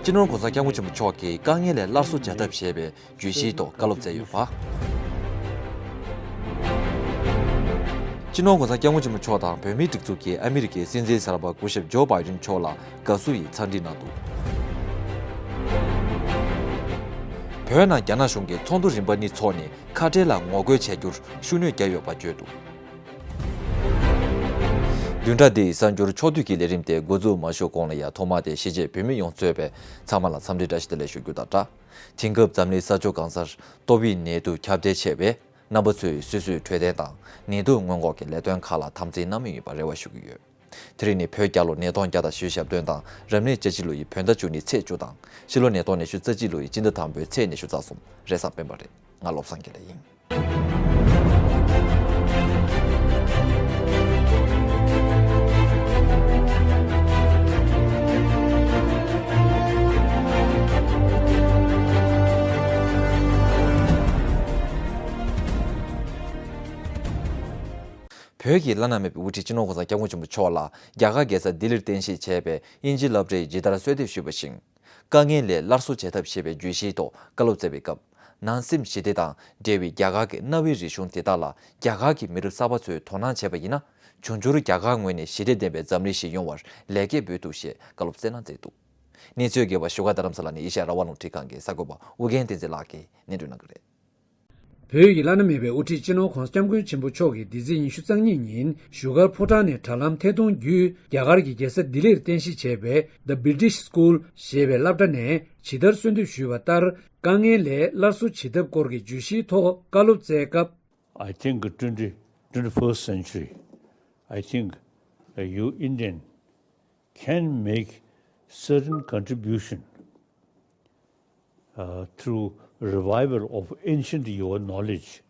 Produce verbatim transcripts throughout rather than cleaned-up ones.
སྤྱི་ནོར་༸གོང་ས་༸སྐྱབས་མགོན་ཆེན་པོ་མཆོག་གིས་དཀའ་ངལ་ལས་སླར་གསོ་བྱ་ཐབས་ཞེས་པའི་བརྗོད་གཞིའི་ཐོག་བཀའ་སློབ་སྩལ་ཡོད་པ། སྤྱི་ནོར་༸གོང་ས་༸སྐྱབས་མགོན་ཆེན་པོ་མཆོག་དང་བོད་མིའི་སྒྲིག་འཛུགས་ཀྱི་ཨ་མི་རི་ཀའི་སྲིད་འཛིན་གསར་པ་སྐུ་ཞབས་ཇོ་བྷའི་ཌེན་མཆོག་ལ་དགའ་བསུ་ཡི་འཚམས་འདྲི་གནང་འདུག་བོད་ནང་རྒྱ་ནག་གཞུང་གིས་ཚོགས་འདུ་རིམ་པ་གཉིས་འཚོགས་ནས་ཁ་བྲལ་ལ་ངོ་རྒོལ་བྱ་རྒྱུར་ཤུགས་སྣོན་བརྒྱབ་ཡོད་པ་བརྗོད་འདུག་བདུན་ཕྲག་འདིའི་གསར་འགྱུར་ཕྱོགས་བསྡུས་ཀྱི་ལས་རིམ་དེ་འགོ་འཛུགས་མ་ཞུས་གོང་ལ་ཡང་ཐོག་མ་དེ་གཞིས་བྱེས་བོད་མི་ཡོངས་གཙོས་པའི་ཚང་མ་ལ་འཚམས་འདྲི་བཀྲ་ཤིས་བདེ་ལེགས་ཞུ་རྒྱུ་དང་སྦྲགས། དེང་སྐབས་འཛམ་གླིང་ས་ཕྱོགས་གང་སར་ཏོག་དབྱིབས་ནད་དུག་ཁྱབ་གདལ་ཆེ་བས། རྣམ་པ་ཚོས་སོ་སོའི་འཕྲོད་བསྟེན་དང་ནད་དུག་སྔོན་འགོག་གི་ལས་དོན་ཁག་ལ་དམ་འཛིན་གནང་མུས་ཡིན་པར་རེ་བ་ཞུ་གི་ཡོད། དེ་རིང་ནི་བོད་རྒྱལ་ལོ་ཉིས་སྟོང་བརྒྱ་དང་བཞི་བཅུ་ཞེ་བདུན་དང་རབ་གནས་ལྕགས་བྱི་ལོ་ཡི་བོད་ཟླ་བཅུ་གཉིས་ཚེས་བཅུ་དང་ཕྱི་ལོ་ཉིས་སྟོང་ཉི་ཤུ་རྩ་གཅིག་ལོ་ཡི་སྤྱི་ཟླ་དང་པོའི་ཚེས་ཉི་ཤུ་རྩ་གསུམ་རེས་གཟའ་སྤེན་པ་རེད། ང་བློ་བཟང་དགེ་ལེགས་ཡིན། བོད་ཀྱི་བླ་ན་མེད་པའི་དབུ་ཁྲིད་སྤྱི་ནོར་༸གོང་ས་༸སྐྱབས་མགོན་ཆེན་པོ་མཆོག་ལ་རྒྱ་གར་རྒྱལ་ས་ལྡི་ལིར་རྟེན་གཞི་བྱས་པའི་དབྱིན་ཇི་སློབ་གྲྭས་ཇི་ལྟར་གསོལ་འདེབས་ཞུས་པ་བཞིན། དཀའ་ངལ་ལས་སླར་གསོ་བྱ་ཐབས་ཞེས་པའི་བརྗོད་གཞིའི་ཐོག་བཀའ་སློབ་སྩལ་བའི་སྐབས། ནང་སེམས་ཞི་བདེ་དང་འབྲེལ་བའི་རྒྱ་གར་གྱི་གནའ་བོའི་རིག་གཞུང་དེ་དག་ལ་རྒྱ་གར་གྱི་མི་རབས་གསར་པ་ཚོས་དོ་སྣང་བྱས་པ་ཡིན་ན། འབྱུང་འགྱུར་རྒྱ་གར་ངོས་ནས་ཞི་བདེ་ལྡན་པའི་འཛམ་གླིང་ཞིག་ཡོང་བར་ལེགས་སྐྱེས་འབུལ་ཐུབ་ཞེས་བཀའ་སློབ་སྩལ་གནང་མཛད་འདུག་གནས་ཚུལ་རྒྱས་པ་བཞུགས་སྒར་རྡ་རམ་ས་ལ་ནས་ཨེ་ཤ་ཡ་རང་དབང་རླུང་འཕྲིན་ཁང་གི་གསར་འགོད་པ་ཨུ་རྒྱན་བསྟན་འཛིན་ལགས་ཀྱིས་སྙན་སྒྲོན་གནང་གི་རེད། བོད་ཀྱི་བླ་ན་མེད་པའི་དབུ་ཁྲིད་སྤྱི་ནོར་༸གོང་ས་༸སྐྱབས་མགོན་ཆེན་པོ་མཆོག་གིས་འདི་ཚེས་ཉི་ཤུ་རྩ་གཉིས་ཉིན་བཞུགས་སྒར་ཕོ་བྲང་ནས་དྲ་ལམ་ཐད་གཏོང་བརྒྱུད་རྒྱ་གར་གྱི་རྒྱལ་ས་ལྡི་ལིར་རྟེན་གཞི་བྱས་པའི་The British School ཞེས་པའི་སློབ་གྲྭ་ནས་ཇི་ལྟར་གསོལ་འདེབས་ཞུས་པ་ལྟར། དཀའ་ངལ་ལས་སླར་གསོ་བྱེད་ཐབས་སྐོར་གྱི་བརྗོད་གཞིའི་ཐོག་བཀའ་སློབ་སྩལ་སྐབས། I think twenty, twenty-first century, I think, uh, you Indian can make certain contribution, uh, through revival of ancient your knowledge.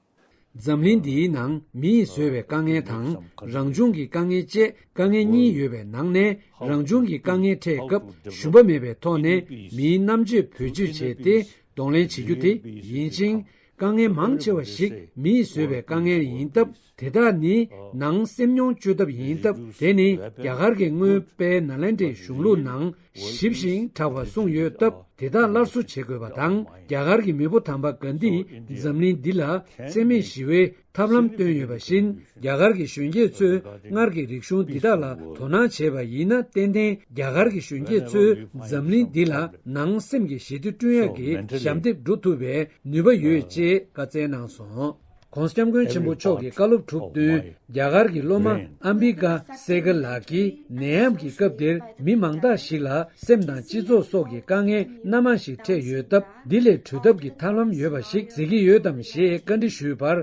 འཛམ་གླིང་འདིའི་ནང་མི་ཡིས་བཟོས་པའི་དཀའ་ངལ་དང་རང་བྱུང་གི་དཀའ་ངལ་བཅས་དཀའ་ངལ་གཉིས་ཡོད་པའི་ནང་ནས། རང་བྱུང་གི་དཀའ་ངལ་འཕྲད་སྐབས་ཞུམ་པ་མེད་པའི་ཐོག་ནས་མིའི་རྣམ་དཔྱོད་བེད་སྤྱོད་བྱས་ཏེ་གདོང་ལེན་བྱེད་རྒྱུ་དེ་ཡིན་ཅིང་། དཀའ་ངལ་མང་ཆེ་བ་ཞིག་མིས་བཟོས་པའི་དཀའ་ངལ་ཡིན་སྟབས། དེ་དག་ནི་ནང་སེམས་མྱོང་བཅོས་ཐབས་ཡིན་སྟབས། དེ་ནི་རྒྱ་གར་གྱི་སྔོན་དཔལ་ནཱ་ལེནྡྲའི་གཞུང་ལུགས་ནང་ཞིབ་ཞིང་དྲག་པར་གསུངས་ཡོད་སྟབས། དེ་དག་སླར་གསོ་བྱེད་དགོས་པ་དང་། རྒྱ་གར་གྱི་མེས་པོ་དམ་པ་གྷན་དྷིས་འཛམ་གླིང་འདི་ལ་འཚེ་མེད་ཞི་བའི་ཐབས་ལམ་བཏོན་ཡོད་པ་བཞིན། རྒྱ་གར་གྱི་གཞོན་སྐྱེས་ཚོས་སྔར་གྱི་རིག་གཞུང་འདི་དག་ལ་དོ་སྣང་བྱས་པ་ཡིན་ན། ཏན་ཏན་རྒྱ་གར་གྱི་གཞོན་སྐྱེས་ཚོས་འཛམ་གླིང་འདི་ལ་ནང་སེམས་ཀྱི་ཞི་བདེ་བསྐྲུན་ཡག་གི་ཞབས་འདེགས་སྒྲུབ་ཐུབ་པའི་ནུས་པ་ཡོད་ཅེས་བཀའ་སྩལ་གནང་སོང་། ༸གོང་ས་༸སྐྱབས་མགོན་ཆེན་པོ་མཆོག་གི་བཀའ་སློབ་གྲུབ་བསྟུན། རྒྱ་གར་གྱི་སློབ་མ་ཨམ་བི་ཀ་སེ་གར་ལགས་ཀྱིས་ནད་ཡམས་ཀྱི་སྐབས་དེར་མི་མང་དག་ཞིག་ལ་སེམས་དང་སྤྱི་ཚོགས་སོགས་ཀྱི་དཀའ་ངལ་སྣ་མང་ཞིག་འཕྲད་ཡོད་སྟབས། འདི་ལས་གྲོལ་ཐབས་ཀྱི་ཐབས་ལམ་ཡོད་པ་ཞིག་གཟིགས་ཀྱི་ཡོད་དམ་ཞེས་བཀའ་འདྲི་ཞུས་པར།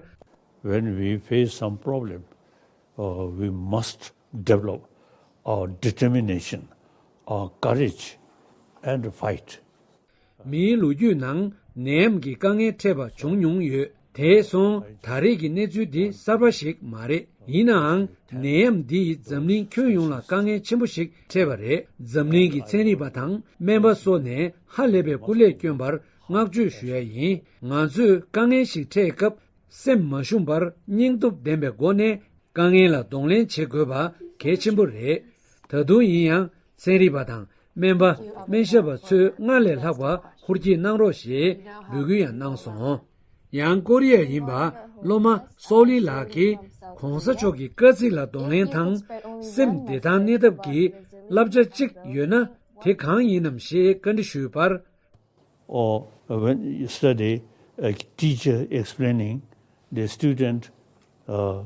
When we face some problem, uh, we must develop our determination, our courage, and fight. མིའི་ལོ་རྒྱུས་ནང་ནད་ཡམས་ཀྱི་དཀའ་ངལ་འཕྲད་པ་བྱུང་མྱོང་ཡོད། དེ་སོང་ད་རེས་ཀྱི་གནས་ཚུལ་འདི་གསར་པ་ཞིག་མ་རེད། ཡིན་ནའང་ནད་ཡམས་འདིས་འཛམ་གླིང་ཁྱོན་ཡོངས་ལ་དཀའ་ངལ་ཆེན་པོ་ཞིག་འཕྲད་པ་རེད། འཛམ་གླིང་གི་ཚན་རིག་པ་དང་སྨན་པ་སོགས་ནས་ཧ་ལས་པའི་སྐུ་ལས་བསྐྱོན་པར་བསྔགས་བརྗོད་ཞུ་ཡ་ཡིན། ང་ཚོས་དཀའ་ངལ་ཞིག་འཕྲད་སྐབས། སེམས་མ་ཞུམ་པར་སྙིང་སྟོབས་ལྡན་པའི་སྒོ་ནས་དཀའ་ངལ་ལ་གདོང་ལེན་བྱེད་དགོས་པ་གལ་ཆེན་པོ་རེད། ད་དུང་ཡིན་ཡང་ཚན་རིག་པ་དང་སྨན་པ། སྨན་ཞབས་པ་ཚོས་སྔར་ལས་ལྷག་པ་ཧུར་བསྐྱེད་གནང་རོགས་ཞེས་འབོད་སྐུལ་ཡང་གནང་སོང་། ཡང་ཀོ་རི་ཡ་ཡིན་པ་སློབ་མ་སོའུ་ལི་ལགས་ཀྱིས་༸གོང་ས་མཆོག་གི་བཀའ་གཙིགས་ལ་གདོང་ལེན་དང་སེམས་བདེ་ཐང་གནས་ཐབས་ཀྱི་བསླབ་བྱ་གཅིག་ཡོད་ན་དེ་གང་ཡིན་ནམ་ཞེས་བཀའ་འདྲི་ཞུས་པར། Or when you study a teacher explaining the student, uh,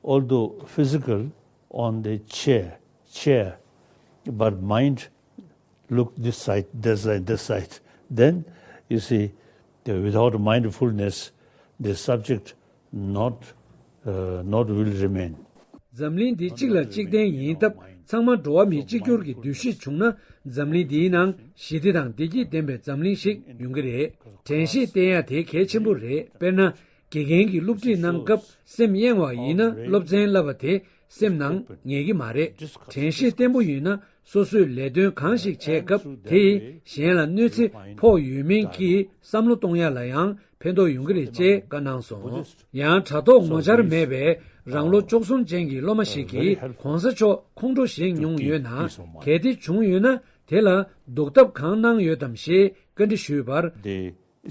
although physical on the chair, chair, but mind look this side, this side, this side, then you see, the, without mindfulness, the subject not, uh, not will remain. འཛམ་གླིང་འདི་གཅིག་ལ་གཅིག་བརྟེན་ཡིན་སྟབས། ཚང་མ་འགྲོ་བ་མི་གཅིག་གྱུར་གྱི་འདུ་ཤེས་བྱུང་ན། འཛམ་གླིང་འདིའི་ནང་ཞི་བདེ་དང་བདེ་སྐྱིད་ལྡན་པའི་འཛམ་གླིང་ཞིག་ཡོང་གི་རེད། དྲན་ཤེས་བསྟེན་ཡ་དེ་གལ་ཆེན་པོ་རེད། དཔེར་ན། དགེ་རྒན་གྱིས་སློབ་ཁྲིད་གནང་སྐབས་སེམས་གཡེང་བ་ཡིན་ན། སློབ་ཚན་བསླབ་པ་དེ་སེམས་ནང་ངེས་ཀྱི་མ་རེད། དྲན་ཤེས་བརྟན་པོ་ཡོད་ན། སོ་སོས་ལས་དོན་གང་ཞིག་བྱས་སྐབས་དེ་ཡིས་གཞན་ལ་གནོད་འཚེ་ཕོག་ཡོད་མིན་གྱི་བསམ་བློ་གཏོང་ཡ་ལ་ཡང་ཕན་ཐོགས་ཡོང་གི་རེད་ཅེས་བཀའ་གནང་སོང་། ཡང་དྲ་ཐོག་ངོ་བཅར་མེད་པའི་རང་ལོ་བཅུ་གསུམ་ཅན་གྱི་སློབ་མ་ཞིག་གིས་༸གོང་ས་མཆོག་ཁོང་ཁྲོ་ཞིག་མྱོང་ཡོད་ན། གལ་ཏེ་བྱུང་ཡོད་ན། དེ་ལ་ཟློག་ཐབས་གང་གནང་ཡོད་དམ་ཞེས་བཀའ་འདྲི་ཞུས་པར། The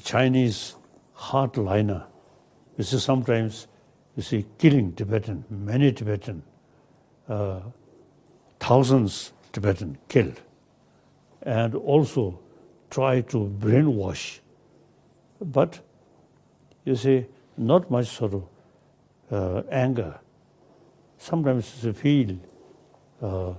Chinese hardliner, you see, sometimes, you see, killing Tibetan, many Tibetan, uh, thousands Tibetan killed, and also try to brainwash. But, you see, not much sort of, uh, anger. Sometimes you feel, uh,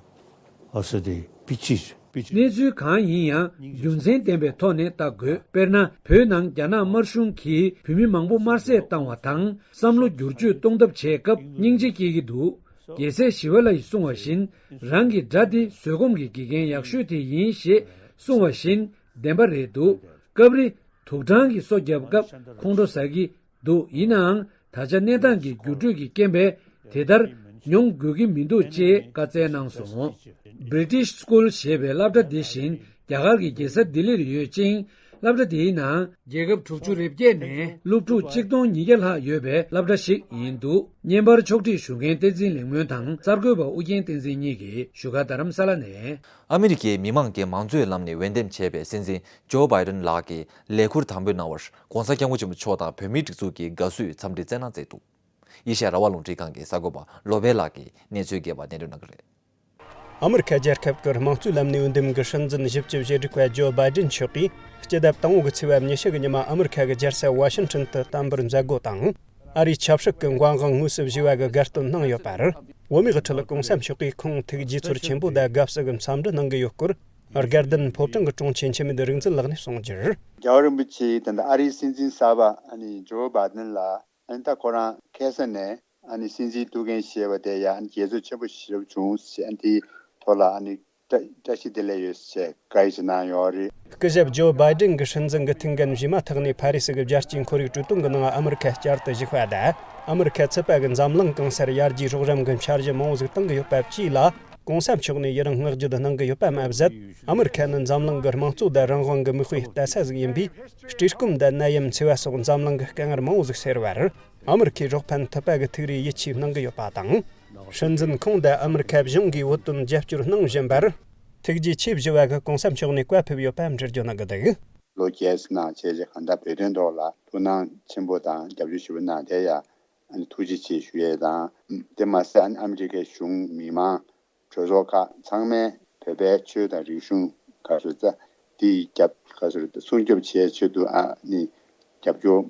also the pity, pity. གནས་ཚུལ་གང་ཡིན་ཡང་རྒྱུ་མཚན་ལྡན་པའི་ཐོག་ནས་བལྟ་དགོས། དཔེར་ན། བོད་ནང་རྒྱ་ནག་དམར་གཞུང་གིས་བོད་མི་མང་པོ་དམར་བསད་བཏང་བ་དང་། བསམ་བློ་བསྒྱུར་བཅོས་གཏོང་ཐབས་བྱེད་སྐབས་སྙིང་རྗེ་སྐྱེ་གི་འདུག་རྒྱལ་སྲས་ཞི་བ་ལྷ་ཡིས་གསུངས་པ་བཞིན། རང་གི་དགྲ་དེ་བཟོད་སྒོམ་གྱི་དགེ་རྒན་ཡག་ཤོས་དེ་ཡིན་ཞེས་གསུངས་པ་བཞིན་བདེན་པ་རེད་འདུག་སྐབས་རེ་དུག་སྦྲང་གིས་སོ་བརྒྱབ་སྐབས་ཁོང་ཁྲོ་ཟ་གི་འདུག་ཡིན་ནའང་། ད་ཆ་གནས་སྟངས་ཀྱི་འགྱུར་འགྲོས་ཀྱི་རྐྱེན་པས་དེ་ལྟར་མྱོང་དགོས་ཀྱི་མི་འདུག་ཅེས་བཀའ་སྩལ་གནང་སོང་། British School ཞེས་པའི་སློབ་གྲྭ་འདི་བཞིན་རྒྱ་གར་གྱི་རྒྱལ་ས་ལྡི་ལིར་ཡོད་ཅིང་། སློབ་གྲྭ་དེའི་ནང་རྒྱལ་ཁབ་དྲུག་ཅུ་རེ་བརྒྱད་ནས་སློབ་ཕྲུག་གཅིག་སྟོང་ཉིས་བརྒྱ་ལྷག་ཡོད་པའི་སློབ་གྲྭ་ཞིག་ཡིན་འདུག་བརྙན་པར་ཕྱོགས་སྒྲིག་ཞུ་མཁན་བསྟན་འཛིན་ལེགས་སྨོན་དང་གསར་འགོད་པ་ཨུ་རྒྱན་བསྟན་འཛིན་གཉིས་ཀྱིས་བཞུགས་སྒར་རྡ་རམ་ས་ལ་ནས། ཨ་མི་རི་ཀའི་མི་མང་གིས་མང་གཙོའི་ལམ་ནས་འོས་འདེམས་བྱས་པའི་སྲིད་འཛིན་ཇོ་བྷའི་ཌེན་ལགས་ཀྱིས་ལས་ཁུར་དམ་པོ་གནང་བར་༧གོང་ས་༧སྐྱབས་མགོན་ཆེན་པོ་མཆོག་དང་བོད་མིའི་སྒྲིག་འཛུགས་ཀྱི་དགའ་བསུའི་འཚམས་འདྲི་སྩལ་གནང་མཛད་འདུག་ཨེ་ཤ་ཡ་རང་དབང་རླུང་འཕྲིན་ཁང་གི་གསར་འགོད་པ་བློ་བྷེ་ལགས་ཀྱིས་གནས་ཚུལ་རྒྱས་པ་སྙན་སྒྲོན་གནང་གི་རེད། ཨ་མི་རི་ཁ་རྒྱལ་ཁབ་ཀྱི་དམངས་གཙོའི་ལམ་ནས་འོས་འདེམས་ཀྱི་སྲིད་འཛིན་བཞི་བཅུ་ཞེ་དྲུག་པ་ཇོ་བྷའི་ཌེན་མཆོག་གིས་སྤྱི་ཟླ་དང་པོ་གི་ཚེས་པ་ཉི་ཤུ་གི་ཉི་མ་ཨ་མི་རི་ཁ་གི་རྒྱལ་ས་ཝ་ཤིང་ཊོན་དུ་བསྟན་འབུལ་མཛད་སྒོ་དང་། ཨ་རིའི་ཆབ་སྲིད་ཀྱི་འགོ་དབང་དངོས་སུ་བཞེས་པ་གི་དགའ་སྟོན་གནང་ཡོད་པར། བོད་མིའི་དབུ་ཁྲིད་གོང་ས་མཆོག་གིས་ཁོང་ཐུགས་དགྱེས་ཚོར་ཆེན་པོ་དང་དགའ་བསུ་གི་འཚམས་འདྲི་གནང་གི་ཡོད་སྐོར། དགའ་ལྡན་ཕོ་བྲང་གི་དྲུང་ཆེ་འཆི་མེད་རིག་འཛིན་ལགས་ནས་གསུངས་རྒྱུར། རྒྱལ་བ་རིན་པོ་ཆེ་ད་ལྟ་ཨ་རིའི་སྲིད་འཛིན་གསར་པ་ཨ་ནི་ཇོ་བྷའི་ཌེན་ལ་ཨ་ནི་ད་ཁོ་རང་ཁ་སང་ནས་ཨ་ནི་སྲིད་འཛིན་ཐུགས་འགན་བཞེས་པ་དེ་ཡང་ཨ་ནི་དགྱེས་ཚོར་ཆེན་པོ་ཞེ་དྲག་བྱུང་ཞེས་ཨ་ནི་དེའི་ཐོག་ལ་ཨ་ནི་བཀྲ་བཀྲ་ཤིས་བདེ་ལེགས་ཡོད་ཞེས་བཀའ་ཡིག་ཅིག་གནང་ཡོད་རེད། སྐུ་ཞབས་ཇོ་བྷའི་ཌེན་གྱི་སྲིད་འཛིན་གྱི་ཐུགས་འགན་བཞེས་མ་ཐག་ནས་ཕ་རི་སི་གི་རྒྱལ་སྤྱིའི་ཁོར་ཡུག་གྲོས་དོན་གྱི་ནང་ཨ་མི་རི་ཁ་བསྐྱར་དུ་ཞུགས་པ་དང་། ཨ་མི་རི་ཁ་ཚུད་པ་གི་འཛམ་གླིང་གང་སར་ཡར་རྒྱས་རོགས་རམ་གྱི་འཆར་གཞི་མང་བོ་ཟིག་བཏིང་གི་ཡོད་པ་བཅས་ལ། གོང་ས་མཆོག་ནས་ཡི་རང་བསྔགས་བརྗོད་གནང་གི་ཡོད་པ་མ་ཟད། ཨ་མི་རི་ཁ་ནི་འཛམ་གླིང་གི་དམངས་གཙོ་དང་རང་དབང་གི་མིག་དཔེ་ལྟ་ས་ཟིག་ཡིན་པས། བཀྲེས་སྐོམ་དང་ནད་ཡམས་འཚེ་བ་སོགས་འཛམ་གླིང་གི་དཀའ་ངལ་མང་བོ་ཟིག་སེལ་བར། ཨ་མི་རི་ཁས་རོགས་ཕན་ཐུབ་པ་གི་ཐུགས་རེ་ཡིད་ཆེས་གནང་གི་ཡོད་པ་དང་། སྲིད་འཛིན་ཁོང་དང་ཨ་མི་རི་ཁ་གཞུང་གིས་བོད་དོན་རྒྱབ་སྐྱོར་གནང་བཞིན་པར། ཐུགས་རྗེ་ཆེ་ཞུ་བ་གི་གོང་ས་མཆོག་ནས་བཀའ་ཕེབས་ཡོད་པ་འགྲེལ་བརྗོད་གནང་གི་འདུག་ལོ་བརྒྱད་ཙམ་ནང་བྱས་རྗེས་གང་ལྟར་བོད་དོན་ཐོག་ལ་ཐུགས་སྣང་ཆེན་པོ་དང་རྒྱབ་སྐྱོར་ཞེ་པོ་གནང་དེ་ཡང་ཨ་ནི་ཐུགས་རྗེ་ཆེ་ཞུ་ཡས་དང་། དེ་མ་ཟད་ཨ་ནི་ཨ་མི་རི་ཀའི་གཞུང་མི་མང་གྲོས་ཚོགས་ཁག་ཚང་མས་བོད་པའི་ཆོས་དང་རིག་གཞུང་ག་ཚོད་ཙ་དེའི་རྒྱབ་ག་ཚོད་སྲུང་སྐྱོབ་བྱེད་ཆེད་དུ་ཨ་ནི་རྒྱབ་སྐྱོར་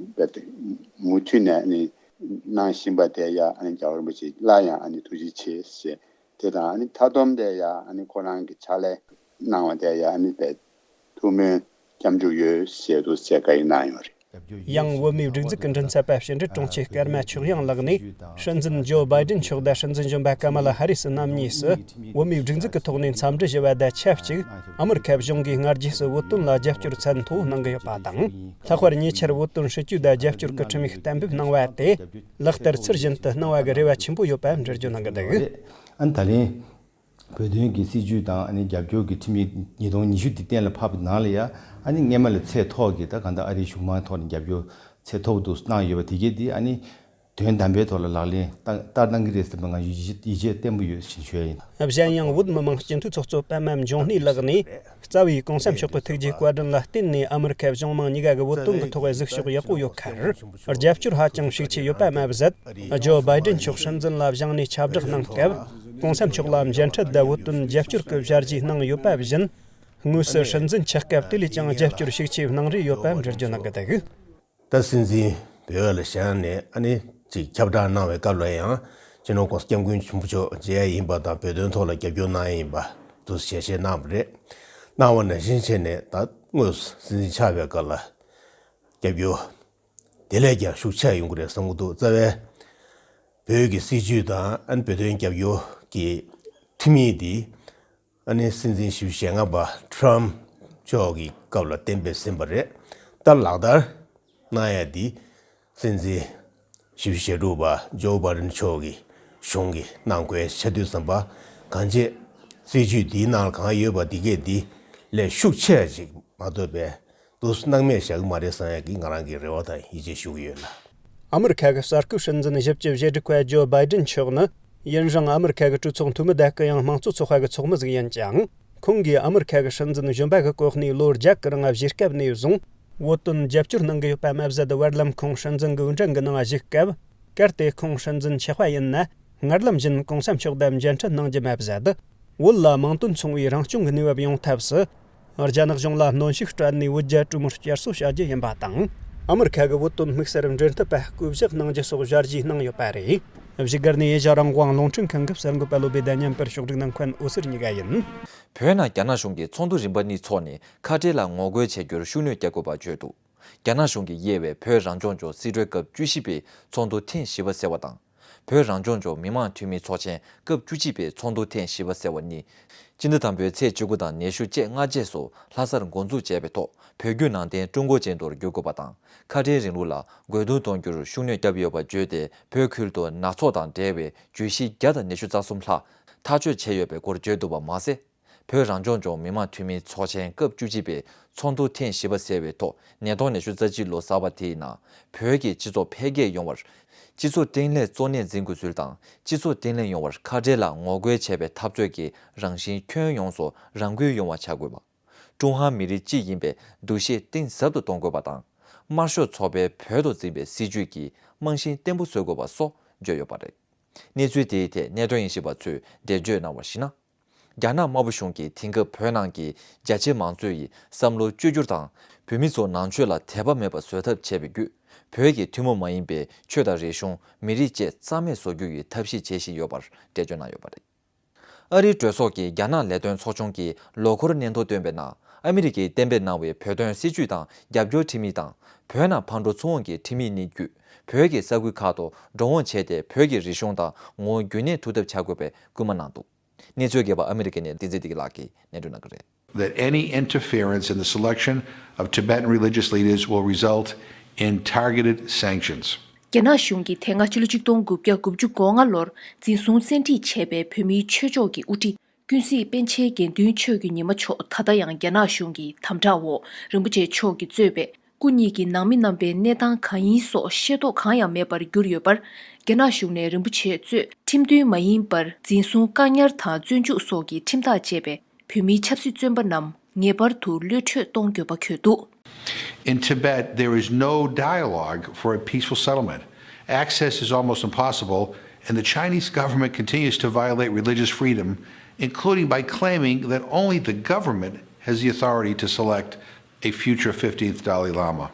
མུ་མཐུད་ནས་ཨ་ནི་གནང་བཞིན་པ་དེ་ཡང་ཨ་ནི་རྒྱལ་བ་རིན་པོ་ཆེ་སླར་ཡང་ཨ་ནི་ཐུགས་རྗེ་ཆེ་ཞེས། དེ་དང་ཨ་ནི་མཐའ་སྡོམ་དེ་ཡང་ཨ་ནི་ཁོ་རང་གི་ཕྱག་ལས་གནང་བ་དེ་ཡང་ཨ་ནི་དཔེ་ཐུགས་སྨོན་སྐྱབས་འཇུག་ཡོད་ཞེས་དུ་ཞེས་བཀའ་ཡིག་གནང་ཡོད་རེད། ཡང་བོད་མིའི་སྒྲིག་འཛུགས་ཀྱི་མགྲིན་ཚབ་པ་ཕྱི་འབྲེལ་དྲུང་ཆེ་ཀརྨ་ཆོས་དབྱངས་ལགས་ནས། སྲིད་འཛིན་ཇོ་བྷའི་ཌེན་མཆོག་དང་སྲིད་འཛིན་གཞོན་པ་ཀ་མ་ལ་ཧ་རི་སི་རྣམ་གཉིས་སུ་བོད་མིའི་སྒྲིག་འཛུགས་ཀྱི་ཐོག་ནས་འཚམས་འདྲི་ཞུ་བ་དང་ཆབས་ཅིག་ཨ་མི་རི་ཁ་གཞུང་གིས་སྔ་རྗེས་སུ་བོད་དོན་ལ་རྒྱབ་སྐྱོར་ཚད་མཐོ་བོ་གནང་གི་ཡོད་པ་དང་། ལྷག་པར་ཉེ་ཆར་བོད་དོན་སྲིད་བྱུས་དང་རྒྱབ་སྐྱོར་གྱི་ཁྲིམས་ཡིག་གཏན་འབེབས་གནང་བ་དེ་ལག་བསྟར་ཚུལ་བཞིན་དུ་གནང་བ་གི་རེ་བ་ཆེན་པོ་ཡོད་པ་འགྲེལ་བརྗོད་གནང་གི་འདུག་ཨ་ནི་ད་ལན། བོད་དོན་གྱི་སྲིད་བྱུས་དང་ཨ་ནི་རྒྱབ་སྐྱོར་གྱི་ཁྲིམས་ཡིག་ཉིས་སྟོང་ཉི་ཤུ་དེ་གཏན་ལ་ཕབ་པའི་ནང་ལ་ཡང་ཨ་ནི་སྔས་མ་ལས་ཚད་མཐོ་གི་ད་གང་ལྟར་ཨ་རིའི་གཞུང་མང་ཐོག་ནས་རྒྱབ་སྐྱོར་ཚད་མཐོ་པོ་འདུག་གནང་ཡོད་པ་དེ་གས་དེ་ཨ་ནི་དོན་དམ་པའི་ཐོག་ལ་ལག་ལེན་བསྟར་བསྟར་གནང་གི་རེད་ཟེར་བ་ང་ཡིད་ཆེས་ཡིད་ཆེས་བརྟན་པོ་ཡོད་ཞེས་ཞུ་ཡ་ཡིན། གཞན་ཡང་བོད་མི་མང་སྤྱི་འཐུས་ཚོགས་གཙོ་པད་མ་འབྱུང་གནས་ལགས་ནས། རྩ་བའི་གོང་ས་མཆོག་གི་ཐུགས་རྗེ་བཀའ་དྲིན་ལ་བརྟེན་ནས་ཨ་མི་རི་ཁ་གཞུང་མང་གཉིས་ཀ་གི་བོད་དོན་གྱི་ཐོག་གཟིགས་ཕྱོགས་ཡག་པོ་ཡོད་ཁར། རྒྱབ་སྐྱོར་ཧ་ཅང་ཤུགས་ཆེ་ཡོད་པ་མ་ཟད། ཇོ་བྷའི་ཌེན་མཆོག་སྲིད་འཛིན་ལ་བཞེངས་ནས་ཁྱབ་བསྒྲགས་གནང་སྐབས། གོང་ས་མཆོག་ལ་མཇལ་འཕྲད་དང་བོད་དོན་རྒྱབ་སྐྱོར་གྱི་བྱ་གཞི་གནང་ཡོད་པ་བཞིན། དངོས་སུ་སྲིད་འཛིན་ཆགས་སྐབས་དེ་ལས་ཀྱང་རྒྱབ་སྐྱོར་ཤུགས་ཆེ་གནང་རེས་ཡོད་པ་འགྲེལ་བརྗོད་གནང་གི་འདུག་ད་སྲིད་འཛིན་བོད་ལ་བཞེངས་ནས་ཨ་ནི་ཅིག་ཁྱབ་བསྒྲགས་གནང་བའི་སྐབས་ལ་ཡང་སྤྱི་ནོར་༸གོང་ས་༸སྐྱབས་མགོན་ཆེན་པོ་མཆོག་མཇལ་ཡ་ཡིན་པ་དང་བོད་དོན་ཐོག་ལ་རྒྱབ་སྐྱོར་གནང་ཡ་ཡིན་པ་དུ་ཞལ་བཞེས་གནང་བ་རེད། གནང་བ་ནང་བཞིན་བྱས་ནས་ད་དངོས་སུ་སྲིད་འཛིན་ཆགས་པའི་སྐབས་ལ་རྒྱབ་སྐྱོར་དེ་ལས་ཀྱང་ཤུགས་ཆེ་ཡོང་གི་རེད་བསམ་གྱི་འདུག་རྩ་བའི་བོད་ཀྱི་སྲིད་བྱུས་དང་ཨ་ནི་བོད་དོན་རྒྱབ་སྐྱོར་གྱི་འཐུས་མི་འདི། ཨ་ནི་སྲིད་འཛིན་བཞི་བཅུ་ཞེ་ལྔ་པ་ཊྲམ་མཆོག་གི་སྐབས་ལ་གཏན་འབེབས་ཟིན་པ་རེད། ད་ལག་བསྟར་གནང་ཡ་འདི་སྲིད་འཛིན་བཞི་བཅུ་ཞེ་དྲུག་པ་ཇོ་བྷའི་ཌེན་མཆོག་གི་གཞུང་གིས་གནང་དགོས་ཆེ་དུས་ཙམ་པ་གང་ཅི་སྲིད་བྱུས་འདིའི་ནང་ལ་གང་ཡོད་པ་འདི་གས་འདི་ལས་ཤུགས་ཆེ་ཅིག་མ་ཐོབ་པའི་འདུག་སྣང་མེད་བཞག་གི་མ་རེད་བསམ་ཡ་གི་ང་རང་གི་རེ་བ་དང་ཡིད་ཆེས་ཞུ་གི་ཡོད་ལ། ཨ་མི་རི་ཁ་གི་གསར་འགོད་སྲིད་འཛིན་བཞི་བཅུ་ཞེ་དྲུག་པ་ཇོ་བྷའི་ཌེན་མཆོག་ནི། ཡུན་རིང་ཨ་མི་རི་ཁ་གི་གྲོས་ཚོགས་འཐུས་མི་དང་གུ་ཡངས་དམངས་གཙོ་ཚོགས་པ་གི་ཚོགས་མི་ཟིག་ཡིན་ཅིང་། ཁོང་གིས་ཨ་མི་རི་ཁ་གི་སྲིད་འཛིན་གཞོན་པ་གི་གོ་གནས་ལོ་བརྒྱད་གི་རིང་བཞེས་སྐབས་ནས་བཟུང་བོད་དོན་རྒྱབ་སྐྱོར་གནང་གི་ཡོད་པ་མ་ཟད། བར་ལམ་ཁོང་སྲིད་འཛིན་གི་འོས་འགྲན་གི་ནང་བཞུགས་སྐབས། གལ་ཏེ་ཁོང་སྲིད་འཛིན་ཆགས་པ་ཡིན་ན། སྔར་ལམ་བཞིན་གོང་ས་མཆོག་དང་མཇལ་འཕྲད་གནང་རྒྱུ་མ་ཟད། བོད་ལ་དམངས་དོན་མཚུངས་པའི་རང་སྐྱོང་གི་གནས་བབ་ཡོང་ཐབས་སུ། རྒྱ་ནག་གཞུང་ལ་གནོན་ཤུགས་སྤྲད་ནས་བོད་རྒྱ་གྲོས་མོལ་བསྐྱར་གསོ་བྱ་རྒྱུ་ཡིན་པ་དང་། ཨ་མི་རི་ཁ་གི་བོད་དོན་དམིགས་བསལ་འབྲེལ་མཐུད་པ་བསྐོ་གཞག་གནང་རྒྱུ་སོགས་བྱ་རྒྱུའི་གནང་ཡོད་པ་རེད། བཞུགས་སྒར་ནས་ཨེ་ཤ་རང་དབང་རླུང་འཕྲིན་ཁང་གི་གསར་འགོད་པ་བློ་བྷེ་བདེ་ཉམས་པར་ཕྱོགས་སྒྲིག་གནང་མཁན་འོད་ཟེར་གཉིས་ཀ་ཡིན། བོད་ནང་རྒྱ་ནག་གཞུང་གིས་ཚོགས་འདུ་རིམ་པ་གཉིས་འཚོགས་ནས་ཁ་བྲལ་ལ་ངོ་རྒོལ་བྱེད་རྒྱུར་ཤུགས་སྣོན་རྒྱག་དགོས་པ་བརྗོད་འདུག་རྒྱ་ནག་གཞུང་གིས་དབྱེ་བའི་བོད་རང་སྐྱོང་ལྗོངས་སྲིད་གྲོས་སྐབས་བཅུ་བཞི་པའི་ཚོགས་འདུ་ཐེངས་བཞི་པ་ཟེར་བ་དང་། བོད་རང་སྐྱོང་ལྗོངས་མི་དམངས་འཐུས་མི་ཚོགས་ཆེན་སྐབས་བཅུ་གཅིག་པའི་ཚོགས་འདུ་ཐེངས་བཞི་པ་ཟེར་བ་གཉིས། སྤྱི་ཟླ་དང་པོའི་ཚེས་བཅུ་དགུ་དང་ཉི་ཤུ་རྩ་ལྔ་བཅས་སུ་ལྷ་སར་འགོ་འཛུགས་བྱས་པའི་ཐོག་བོད་བརྒྱུད་ནང་བསྟན་ཀྲུང་གོ་ཅན་དུ་བསྒྱུར་དགོས་པ་དང་། ཁ་བྲལ་རིང་ལུགས་ལ་རྒོལ་རྡུང་གཏོང་རྒྱུར་ཤུགས་སྣོན་བརྒྱབ་ཡོད་པ་བརྗོད་དེ། བོད་ཁུལ་དུ་ནག་ཚོགས་དང་འབྲེལ་བའི་བརྗོད་གཞི་བརྒྱ་དང་ཉི་ཤུ་རྩ་གསུམ་ལྷག་ཐག་གཅོད་བྱས་ཡོད་པའི་སྐོར་བརྗོད་འདུག་པ་མ་ཟད། བོད་རང་སྐྱོང་ལྗོངས་མི་དམངས་འཐུས་མིའི་ཚོགས་ཆེན་སྐབས་བཅུ་གཅིག་པའི་ཚོགས་འདུ་ཐེངས་བཞི་པ་ཟེར་བའི་ཐོག་ཉིས་སྟོང་ཉི་ཤུ་རྩ་གཅིག་ལོ་གསར་པ་དེའི་ནང་བོད་ཀྱི་སྤྱི་ཚོགས་འཕེལ་རྒྱས་ཡོང་བར། སྤྱི་ཚོགས་བརྟན་ལྷིང་གཙོ་གནད་འཛིན་དགོས་ཚུལ་དང་། སྤྱི་ཚོགས་བརྟན་ལྷིང་ཡོང་བར་ཁ་བྲལ་ལ་ངོ་རྒོལ་བྱས་པའི་འཐབ་རྩོད་ཀྱི་རང་བཞིན་ཁྱོན་ཡོངས་སུ་རང་འགུལ་ཡོང་བ་བྱ་དགོས་པ། ཀྲུང་ཧྭ་མི་རིགས་གཅིག་ཡིན་པའི་འདུ་ཤེས་གཏིང་ཟབ་ཏུ་གཏོང་དགོས་པ་དང་། དམར་ཤོག་ཚོགས་པས་བོད་དུ་འཛིན་པའི་སྲིད་བྱུས་ཀྱི་རྨང་གཞི་བརྟན་པོ་བཟོ་དགོས་པ་སོགས་བརྗོད་ཡོད་པ་རེད། གནས་ཚུལ་དེའི་ཐད་གནད་དོན་དབྱེ་ཞིབ་པ་ཚོས་འགྲེལ་བརྗོད་གནང་བར་གཞིགས་ན། རྒྱ་ནག་དམར་པོ་གཞུང་གིས་དེང་སྐབས་བོད་ནང་གི་རྒྱ་ཆེ་མང་གཙོ་ཡི་བསམ་བློ་བཅོས་བསྒྱུར་དང་། བོད་མི་ཚོ་ནང་ཆོས་ལ་དད་པ་མེད་པ་བཟོ་ཐབས་བྱས་པའི་བརྒྱུད། བོད་ཀྱི་ཐུན་མོང་མ་ཡིན་པའི་ཆོས་དང་རིག་གཞུང་། མི་རིགས་བཅས་རྩ་མེད་བཟོ་རྒྱུ་ཡི་ཐབས་ཤེས་བྱེད་བཞིན་ཡོད་པར་འགྲེལ་བརྗོད་གནང་ཡོད་པ་རེད། ཨ་རིའི་གྲོས་ཚོགས་ཀྱི་རྒྱ་ནག་ལས་དོན་ཚོགས་ཆུང་གི་ལོ་འཁོར་སྙན་ཐོ་བཏོན་པའི་ནང་། ཨ་མི་རི་ཀས་གཏན་འབེབས་གནང་བའི་བོད་དོན་སྲིད་བྱུས་དང་རྒྱབ་སྐྱོར་ཁྲིམས་ཡིག་དང་། བོད་ནང་ཕར་འགྲོ་ཚུར་འོང་གི་ཁྲིམས་ཡིག་གཉིས་བརྒྱུད། བོད་ཀྱི་ས་ཁུལ་ཁག་ཏུ་འགྲོ་འོང་བྱས་ཏེ། བོད་ཀྱི་རིག་གཞུང་དང་ངོ་བོ་རྒྱུན་གནས་ཐུབ་ཐབས་བྱ་དགོས་པའི་སྐུལ་མ་གནང་འདུག་གནས་ཚུལ་རྒྱས་པ་ཨ་མི་རི་ཀ་ནས་བསྟན་འཛིན་བདེ་སྐྱིད་ལགས་ཀྱིས་སྙན་སྒྲོན་གནང་གི་རེད། That any interference in the selection of Tibetan religious leaders will result in targeted sanctions. རྒྱ་ནག་གཞུང་གིས་དེ་སྔ་ཕྱི་ལོ་ཆིག་སྟོང་དགུ་བརྒྱ་དགུ་བཅུ་གོ་ལྔ་ལོར་འཛིན་བཟུང་བཙན་ཁྲིད་བྱས་པའི་བོད་མིའི་ཆོས་ཕྱོགས་ཀྱི་དབུ་ཁྲིད་ཀུན་གཟིགས་པཎ་ཆེན་དགེ་འདུན་ཆོས་ཀྱི་ཉི་མ་མཆོག་ད་ལྟ་ཡང་རྒྱ་ནག་གཞུང་གི་དམ་དྲག་འོག་རིན་པོ་ཆེ་མཆོག་གིས་གཙོས་པའི་སྐུ་ཉིད་ཀྱི་ནང་མི་རྣམ་པའི་གནས་སྟངས་གང་ཡིན་སོགས་ཤེས་རྟོགས་གང་ཡང་མེད་པར་གྱུར་ཡོད་པར། རྒྱ་ནག་གཞུང་ནས་རིན་པོ་ཆེ་གཙོས་ཁྲིམས་མཐུན་མ་ཡིན་པར་འཛིན་བཟུང་བཀག་ཉར་དང་བཙོན་འཇུག་སོགས་ཀྱི་ཁྲིམས་ཐག་བཅད་པའི་བོད་མིའི་ཆབ་སྲིད་བཙོན་པ་རྣམས་ངེས་པར་དུ་གློད་གྲོལ་གཏོང་དགོས་པ་འཁོད་འདུག། In Tibet, there is no dialogue for a peaceful settlement. Access is almost impossible, and the Chinese government continues to violate religious freedom, including by claiming that only the government has the authority to select a future fifteenth Dalai Lama.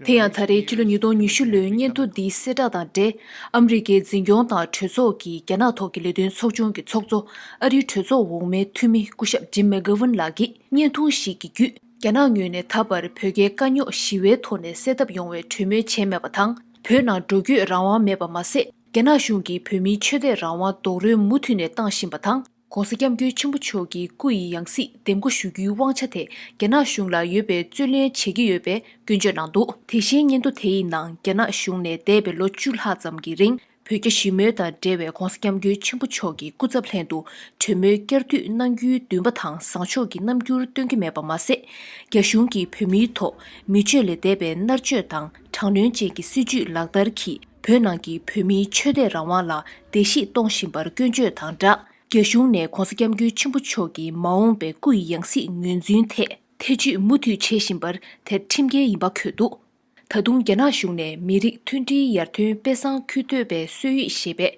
དེ་ཡང་ད་རེས་ཕྱི་ལོ་ཉིས་སྟོང་ཉི་ཤུ་ལོའི་སྙན་ཐོ་འདིའི་གསལ་བསྒྲགས་དང་འབྲེལ། ཨ་མི་རི་ཀའི་འཛིན་སྐྱོང་དང་གྲོས་ཚོགས་ཀྱི་རྒྱ་ནག་ཐོག་གི་ལས་དོན་ཚོགས་ཆུང་གི་ཚོགས་གཙོ་ཨ་རིའི་གྲོས་ཚོགས་འོག་མའི་འཐུས་མི་སྐུ་ཞབས་ཇིམ་མེ་གྷ་ཝུན་ལགས་ཀྱིས་བརྙན་ཐུང་ཞིག་གི་བརྒྱུད། རྒྱ་ནག་ངོས་ནས་ད་བར་བོད་རྒྱའི་དཀའ་རྙོག་ཞི་བའི་ཐོག་ནས་སེལ་ཐབས་ཡོང་བའི་གྲོས་མོལ་བྱས་མེད་པ་དང་། བོད་ནང་འགྲོ་སྐྱོད་རང་དབང་མེད་པ་མ་ཟད། རྒྱ་ནག་གཞུང་གིས་བོད་མིའི་ཆོས་དད་རང་དབང་རྡོག་རོལ་མུ་མཐུད་ནས་བཏང་བཞིན་པ་དང་། ྋགོང་ས་ྋསྐྱབས་མགོན་ཆེན་པོ་མཆོག་གི་སྐུ་ཡི་ཡང་སྲིད་འདེམས་བསྐོ་ཞུ་རྒྱུའི་དབང་ཆ་དེ་རྒྱ་ནག་གཞུང་ལ་ཡོད་པའི་རྩོད་ལེན་བྱེད་ཀྱི་ཡོད་པའི་སྐྱོན་བརྗོད་གནང་འདུག། དེ་བཞིན་སྙན་ཐོ་དེ་ཡི་ནང་། རྒྱ་ནག་གཞུང་ནས་འདས་པའི་ལོ་བཅུ་ལྷག་ཙམ་གྱི་རིང་བོད་རྒྱ་ཞི་མོལ་དང་འབྲེལ་བའི་ྋགོང་ས་ྋསྐྱབས་མགོན་ཆེན་པོ་མཆོག་གི་སྐུ་ཚབ་ལྷན་དུ་གྲོས་མོལ་བསྐྱར་མཐུད་གནང་རྒྱུའི་འདུན་པ་དང་བཟང་ཕྱོགས་ཀྱི་རྣམ་འགྱུར་སྟོན་གྱི་མེད་པ་མ་ཟད། རྒྱ་གཞུང་གིས་བོད་མིའི་ཐོག་མི་སྤྱོད་ལས་འདས་པའི་མནར་གཅོད་དང་དྲག་གནོན་ཅན་གྱི་སྲིད་བྱུས་ལག་བསྟར་གྱིས། བོད་ནང་གི་བོད་མིའི་ཆོས་དད་རང་དབང་ལ་བརྡལ་བཤིག་གཏོང་བཞིན་པར་སྐྱོན་བརྗོད་དང་སྦྲགས། རྒྱ་གཞུང་ནས་༧གོང་ས་༧སྐྱབས་མགོན་ཆེན་པོ་མཆོག་གི་མ་འོངས་པའི་སྐུ་ཡི་ཡང་སྲིད་ངོས་འཛིན་ཐད་ཐེ་བྱུས་མུ་མཐུད་བྱེད་བཞིན་པར་དེ་ཁྲིམས་འགལ་ཡིན་པ་འཁོད་འདུག། ད་དུང་རྒྱ་ནག་གཞུང་ནས་མི་རིགས་མཐུན་སྒྲིལ་ཡར་ཐོན་དཔེ་བཟང་ཁུལ་གཏོད་པའི་སྲོལ་ཡིག་ཞེས་པའི་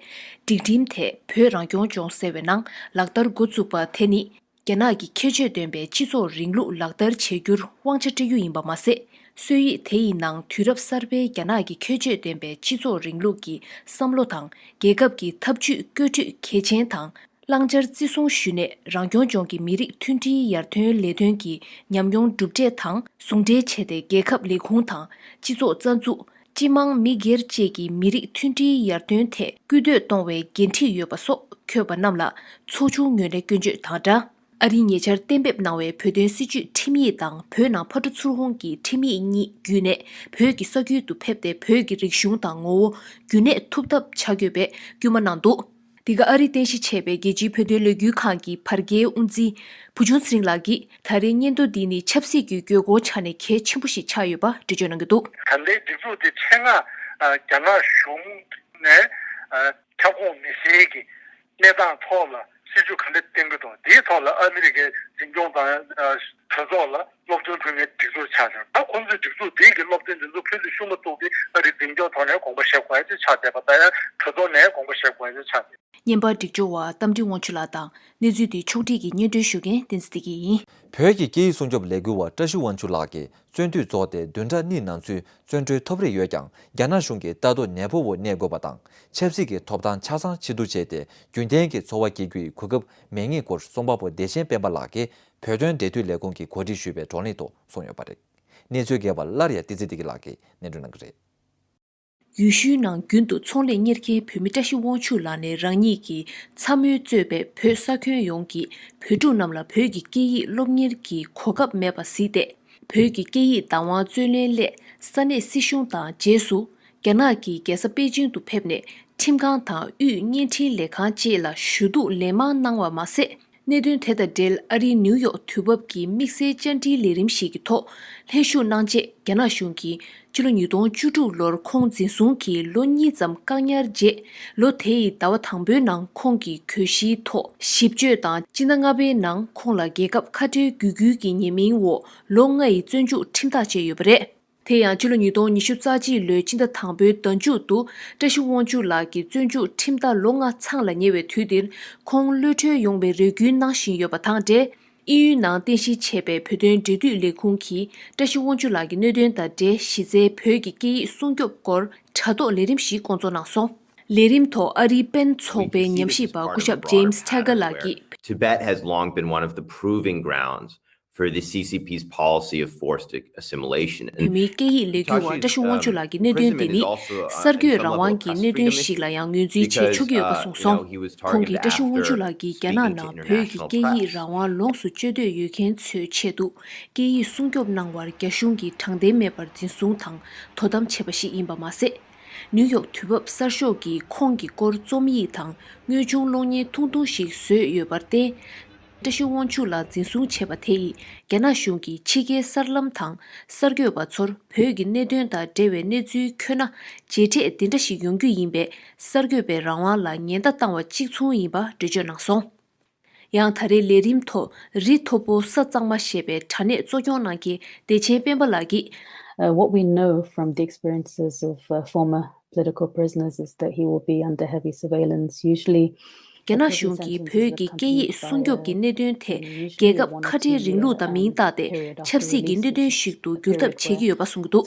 སྒྲིག་ཁྲིམས་དེ་བོད་རང་སྐྱོང་ལྗོངས་ཟེར་བའི་ནང་ལག་བསྟར་འགོ་བཙུགས་པ་དེ་ནི། རྒྱ་ནག་གི་ཁྱད་ཆོས་ལྡན་པའི་སྤྱི་ཚོགས་རིང་ལུགས་ལག་བསྟར་བྱེད་རྒྱུར་དབང་ཆ་སྤྲད་རྒྱུ་ཡིན་པ་མ་ཟད། སྲོལ་ཡིག་དེ་ཡི་ནང་དུས་རབས་གསར་པའི་རྒྱ་ནག་གི་ཁྱད་ཆོས་ལྡན་པའི་སྤྱི་ཚོགས་རིང་ལུགས་ཀྱི་བསམ་བློ་དང་། རྒྱལ་ཁབ་ཀྱི་འཐབ་ཇུས་བཀོད་སྒྲིག་གལ་ཆེན་དང་། བླང་བྱར་བརྩི་སྲུང་ཞུས་ནས། རང་སྐྱོང་ལྗོངས་ཀྱི་མི་རིགས་མཐུན་སྒྲིལ་ཡར་ཐོན་ལས་དོན་གྱི་ཉམས་མྱོང་གྲུབ་འབྲས་དང་ཟུང་འབྲེལ་བྱས་ཏེ། རྒྱལ་ཁབ་ལས་ཁུངས་དང་། སྤྱི་ཚོགས་རྩ་འཛུགས། སྤྱི་དམངས་མི་སྒེར་བཅས་ཀྱི་མི་རིགས་མཐུན་སྒྲིལ་ཡར་ཐོན་ཐད་སྐུལ་འདེད་གཏོང་བའི་འགན་འཁྲི་ཡོད་པ་སོགས་འཁོད་པ་རྣམས་ལ་ཚོགས་ཆུང་ངོས་ནས་སྐྱོན་བརྗོད་དང་སྦྲགས། ཨ་རིས་ཉེ་ཆར་གཏན་འབེབས་གནང་བའི་བོད་དོན་སྲིད་བྱུས་ཁྲིམས་ཡིག་དང་། བོད་ནང་ཕར་འགྲོ་ཚུར་འོང་གི་ཁྲིམས་ཡིག་གཉིས་བརྒྱུད་ནས། བོད་ཀྱི་ས་ཁུལ་དུ་ཕེབས་ཏེ། བོད་ཀྱི་རིག་གཞུང་དང་ངོ་བོ་རྒྱུན་གནས་ཐུབ་ཐབས་བྱ་དགོས་པའི་སྐུལ་མ་གནང་འདུག། འདི་ག་ཨ་རིས་རྟེན་གཞི་བྱས་པའི་རྒྱལ་སྤྱིའི་བོད་དོན་ལས་འགུལ་ཁང་གི་བར་བརྒལ་དབུ་འཛིན་བུ་ཆུང་ཚེ་རིང་ལགས་ཀྱིས། ད་རེས་སྙན་ཐོ་འདི་ནི་ཆབ་སྲིད་ཀྱི་དགོས་མཁོ་ཆ་ནས་གལ་ཆེན་པོ་ཞིག་ཆགས་ཡོད་པ་འགྲེལ་བརྗོད་གནང་གི་འདུག། ད་ལྟའི་སྒྲིག་འཛུགས་དེ་ཆེད་མངགས་རྒྱ་ནག་གཞུང་ནས་ཁྱབ་ཁོངས་མི་སེར་གྱི་གནས་སྟངས་ཐོག་ལ་ སྲིད་ཇུས་ག་འདྲ་བཏིང་གི་འདུག་དེའི་ཐོག་ལ་ཨ་མི་རི་ཀའི་འཛིན་སྐྱོང་དང་གྲོས་ཚོགས་ལ་སློབ་སྟོན་ཕུལ་མཁན་སྒྲིག་འཛུགས་ཆགས་བྱུང་། ད་ཁོང་ཚོའི་སྒྲིག་འཛུགས་དེའི་གི་སློབ་སྟོན་དེ་ཚོ་ཕུལ་དུས་ཤུགས་མ་བཙུགས་ཏེ་ཨ་རིའི་འཛིན་སྐྱོང་ཐོག་ནས་དགོངས་པ་བཞེས་དགོས་ཡ་ཅིག་ཆགས་བསྡད་པ་དང་། ཡང་གྲོས་ཚོགས་ནས་དགོངས་པ་བཞེས་དགོས་ཡ་ཅིག་ཆགས་བསྡད། བརྙན་པར་སྒྲིག་སྦྱོར་བ་རྟ་མགྲིན་དབང་ཕྱུག་ལགས་དང་གནས་ཚུལ་དེ་ཕྱོགས་སྒྲིག་གིས་སྙན་སྒྲོན་ཞུ་མཁན་བསྟན་འཛིན་བདེ་སྐྱིད་ཡིན། བོད་ཀྱི་སྐད་ཡིག་སྲུང་སྐྱོབ་ལས་འགུལ་བ་བཀྲ་ཤིས་དབང་ཕྱུག་ལགས་ཀྱིས་བཙོན་དུས་རྫོགས་ཏེ་བདུན་ཕྲག་གཉིས་ནང་ཚུད་བཙོན་གྲོལ་ཐོབ་རེ་ཡོད་ཀྱང་། རྒྱ་ནག་གཞུང་གི་ལྟ་རྟོག་ནན་པོ་འོག་གནས་དགོས་པ་དང་། ཆབ་སྲིད་ཀྱི་ཐོབ་ཐང་ཆ་ཚང་ཕྱིར་བསྡུ་བྱས་ཏེ་རྒྱུན་གཏན་གྱི་འཚོ་བ་སྐྱེལ་རྒྱུའི་གོ་སྐབས་མེད་ངེས་སྐོར་རྩོམ་པ་པོ་བདེ་ཆེན་སྤེན་པ་ལགས་ཀྱིས་བོད་དོན་འབྲེལ་མཐུད་ལས་ཁུངས་ཀྱིས་གོ་སྒྲིག་ཞུས་པའི་བགྲོ་གླེང་ཐོག་གསུངས་ཡོད་པ་རེད། གནས་ཚུལ་རྒྱས་པ་སླར་ཡང་བསྟན་འཛིན་བདེ་སྐྱིད་ལགས་ཀྱིས་སྙན་སྒྲོན་གནང་གི་རེད། ཡུལ་ཤུལ་ནང་རྒྱུན་དུ་ཚོང་ལས་གཉེར་མཁན་བོད་མི་བཀྲ་ཤིས་དབང་ཕྱུག་ལགས་ནས་རང་ཉིད་ཀྱི་ཚ་མོས་གཙོས་པའི་བོད་ས་ཁྱོན་ཡོངས་ཀྱི་བོད་ཕྲུག་རྣམས་ལ་བོད་ཀྱི་སྐད་ཡིག་སློབ་གཉེར་གྱི་གོ་སྐབས་མེད་པ་གཟིགས་ཏེ། བོད་ཀྱི་སྐད་ཡིག་བདག་དབང་རྩོད་ལེན་སླད་ས་གནས་སྲིད་གཞུང་དང་རྗེས་སུ་རྒྱ་ནག་གི་རྒྱལ་ས་པེ་ཅིང་དུ་ཕེབས་ནས་ཁྲིམས་ཁང་དང་དབུས་བརྙན་འཕྲིན་ལས་ཁང་བཅས་ལ་ཞུ་གཏུག་ལན་མང་གནང་བ་མ་ཟད། གནད་དོན་དེ་དང་འབྲེལ་ཨ་རིའི་ནིའུ་ཡོག་དུས་བབ་ཀྱི་དམིགས་བསལ་བཅར་འདྲིའི་ལས་རིམ་ཞིག་གི་ཐོག་ལྷན་ཞུགས་གནང་རྗེས། རྒྱ་ནག་གཞུང་གིས་ཕྱི་ལོ་ཉིས་སྟོང་བཅུ་དྲུག་ལོར་ཁོང་འཛིན་བཟུང་གིས་ལོ་གཉིས་ཙམ་བཀག་ཉར་རྗེས། ལོ་དེ་ཡི་ཟླ་བ་དང་པོའི་ནང་ཁོང་གི་གྱོད་གཞིའི་ཐོག་ཞིབ་དཔྱོད་དང་། སྤྱི་ཟླ་ལྔ་པའི་ནང་ཁོང་ལ་རྒྱལ་ཁབ་ཁ་བྲལ་བརྒྱུད་སྐུལ་གྱི་ཉེས་མིང་འོག་ལོ་ལྔ་ཡི་བཙོན་འཇུག་ཁྲིམས་ཐག་བཅད་ཡོད་པ་རེད། དེ་ཡང་ཕྱི་ལོ་ཉིས་སྟོང་ཉི་ཤུ་རྩ་གཅིག་ལོའི་སྤྱི་ཟླ་དང་པོའི་ཟླ་མཇུག་ཏུ་བཀྲ་ཤིས་དབང་ཕྱུག་ལགས་ཀྱི་བཙོན་འཇུག་ཁྲིམས་ཐག་ལོ་ལྔ་ཚང་ལ་ཉེ་བའི་དུས་འདིར། ཁོང་གློད་གྲོལ་ཡོང་བའི་རེ་སྐུལ་གནང་བཞིན་ཡོད་པ་དང་འབྲེལ། དབྱིན་ཡུལ་ནང་རྟེན་གཞི་བྱས་པའི་བོད་དོན་འབྲེལ་མཐུད་ལས་ཁུངས་ཀྱིས་བཀྲ་ཤིས་དབང་ཕྱུག་ལགས་ཀྱི་གནད་དོན་དང་འབྲེལ། གཞི་རྩའི་བོད་ཀྱི་སྐད་ཡིག་སྲུང་སྐྱོབ་སྐོར་དྲ་ཐོག་ལས་རིམ་ཞིག་བསྐོང་ཚོགས་གནང་སོང་། ལས་རིམ་ཐོག་ཨ་རིའི་པེན་ཚོགས་པའི་ཉམས་ཞིབ་པ་སྐུ་ཞབས་James Taggart ལགས་ཀྱིས། Tibet has long been one of the proving grounds for the C C P's policy of forced assimilation. བོད་མིའི་སྐད་ཡིག་ལས་འགུལ་བ་བཀྲ་ཤིས་དབང་ཕྱུག་ལགས་ཀྱི་གནད་དོན་དེ་ནི་གསར་འགོད་རང་དབང་གི་གནད་དོན་ཞིག་ལ་ཡང་ངོས་འཛིན་བྱེད་ཆོག་གི་ཡོད་པ་གསུངས་སོང་། ཁོང་གིས་བཀྲ་ཤིས་དབང་ཕྱུག་ལགས་ཀྱིས་རྒྱ་ནག་ནང་བོད་ཀྱི་སྐད་ཡིག་རང་དབང་ལོངས་སུ་སྤྱོད་འདོད་ཡོད་མཁན་ཚོའི་ཆེད་དུ་སྐད་ཡིག་སྲུང་སྐྱོབ་གནང་བར་རྒྱ་གཞུང་གིས་དྲང་བདེན་མེད་པར་འཛིན་བཟུང་དང་དོ་དམ་བྱས་པ་ཞིག་ཡིན་པ་མ་ཟད། ནིའུ་ཡོག་དུས་བབ་གསར་ཤོག་གིས་ཁོང་གི་སྐོར་རྩོམ་ཡིག་དང་དངོས་བྱུང་གློག་བརྙན་ཐུང་ཐུང་ཞིག་བཟོས་ཡོད་པར་བརྟེན། བཀྲ་ཤིས་དབང་ཕྱུག་ལགས་འཛིན་བཟུང་བྱས་པ་དེ་ཡིས་རྒྱ་ནག་གཞུང་གིས་ཕྱི་རྒྱལ་གསར་ལམ་དང་གསར་འགོད་པ་ཚོར་བོད་ཀྱི་གནད་དོན་དང་འབྲེལ་བའི་གནས་ཚུལ་འཁྱོལ་ན་རྗེས་འབྲས་འདི་འདྲ་ཞིག་ཡོང་རྒྱུ་ཡིན་པས། གསར་འགོད་པའི་རང་དབང་ལ་ཉེན་བརྡ་བཏང་བ་གཅིག་མཚུངས་ཡིན་པ་འགྲེལ་བརྗོད་གནང་སོང་། ཡང་ད་རེས་ལས་རིམ་ཐོག་རི་མཐོ་པོ་ས་གཙང་མ་ཞེས་པའི་དྲ་གནས་གཙོ་སྐྱོང་གནང་མཁན་བདེ་ཆེན་སྤེན་པ་ལགས་ཀྱིས། Uh, what we know from the experiences of uh, former political prisoners is that he will be under heavy surveillance, usually. རྒྱ་ནག་གཞུང་གིས་བོད་ཀྱི་སྐད་ཡིག་སྲུང་སྐྱོབ་ཀྱི་གནད་དོན་ཐད་རྒྱལ་ཁབ་ཁ་བྲལ་རིང་ལུགས་དང་མིང་བཏགས་ཏེ་ཆབ་སྲིད་ཀྱི་གནད་དོན་ཞིག་ཏུ་འགྱུར་ཐབས་བྱེད་ཀྱི་ཡོད་པ་གསུངས་ཀྱི་འདུག་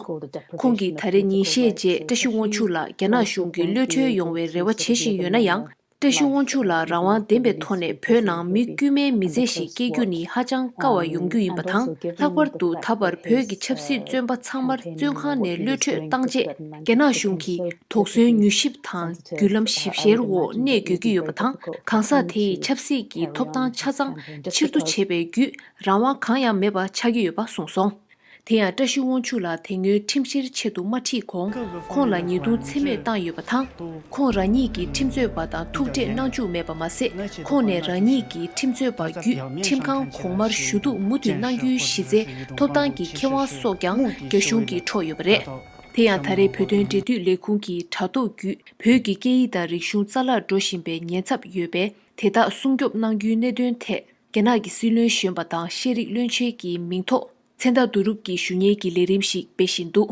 ཁོང་གིས་ད་རེས་ཉིན་ཤས་རྗེས་བཀྲ་ཤིས་དབང་ཕྱུག་ལགས་རྒྱ་ནག་གཞུང་གིས་གློད་གྲོལ་ཡོང་བའི་རེ་བ་བྱེད་བཞིན་ཡོད་ན་ཡང་། བཀྲ་ཤིས་དབང་ཕྱུག་ལགས་རང་དབང་ལྡན་པའི་ཐོག་ནས་བོད་ནང་མི་དཀྱུས་མའི་མི་ཚེ་ཞིག་སྐྱེལ་རྒྱུ་ནི་ཧ་ཅང་དཀའ་བ་ཡོང་རྒྱུ་ཡིན་པ་དང་། ལྷག་པར་དུ་ད་བར་བོད་ཀྱི་ཆབ་སྲིད་བཙོན་པ་ཚང་མར་བཙོན་ཁང་ནས་གློད་གྲོལ་བཏང་རྗེས། རྒྱ་ནག་གཞུང་གིitoksoy་མྱུལ་ཞིབ་དང་བརྒྱུད་ལམ་ཞིབ་བཤེར་འོག་གནས་དགོས་ཀྱི་ཡོད་པ་དང་། གང་ཟག་དེ་ཡི་ཆབ་སྲིད་ཀྱི་ཐོབ་ཐང་ཆ་ཚང་ཕྱིར་བསྡུ་བྱས་པའི་བརྒྱུད་རང་དབང་གང་ཡང་མེད་པ་ཆགས་ཀྱི་ཡོད་པ་གསུངས་སོང་། དེ་ཡང་བཀྲ་ཤིས་དབང་ཕྱུག་ལགས་དེ་སྔོན་ཁྲིམས་བཤེར་ཆེད་དུ་མ་ཁྲིད་གོང་། ཁོང་ལ་ཉེས་རྡུང་ཚད་མེད་བཏང་ཡོད་པ་དང་། ཁོང་རང་ཉིད་ཀྱི་ཁྲིམས་རྩོད་པ་དང་ཐུག་འཕྲད་གནང་བཅུག་མེད་པ་མ་ཟད། ཁོང་ནས་རང་ཉིད་ཀྱི་ཁྲིམས་རྩོད་པ་བརྒྱུད་ཁྲིམས་ཁང་གོང་མར་ཞུ་གཏུག་མུ་མཐུད་གནང་རྒྱུའི་གཞི་རྩའི་ཐོབ་ཐང་གི་ཁེ་དབང་སོགས་ཀྱང་རྒྱ་གཞུང་གིས་འཕྲོག་ཡོད་པ་རེད། དེ་ཡང་ད་རེས་བོད་དོན་འབྲེལ་མཐུད་ལས་ཁུངས་ཀྱི་དྲ་ཐོག་བརྒྱུད་བོད་ཀྱི་སྐད་ཡིག་དང་རིག་གཞུང་རྩ་བརླག་འགྲོ་བཞིན་པའི་ཉེན་ཚབས་ཡོད་པས། དེ་དག་སྲུང་སྐྱོབ་གནང་རྒྱུའི་གནད་དོན་ཐད། རྒྱ་ནག་གི་སྲིད་བློན་གཞོན་པ་དང་ཤེས་རིག་བློན་ཆེན་གྱི་མིང་ཐོག་མཚན་རྟགས་བསྡུ་རུབ་ཀྱི་ཞུ་སྙན་གྱི་ལས་རིམ་ཞིག་སྤེལ་བཞིན་འདུག་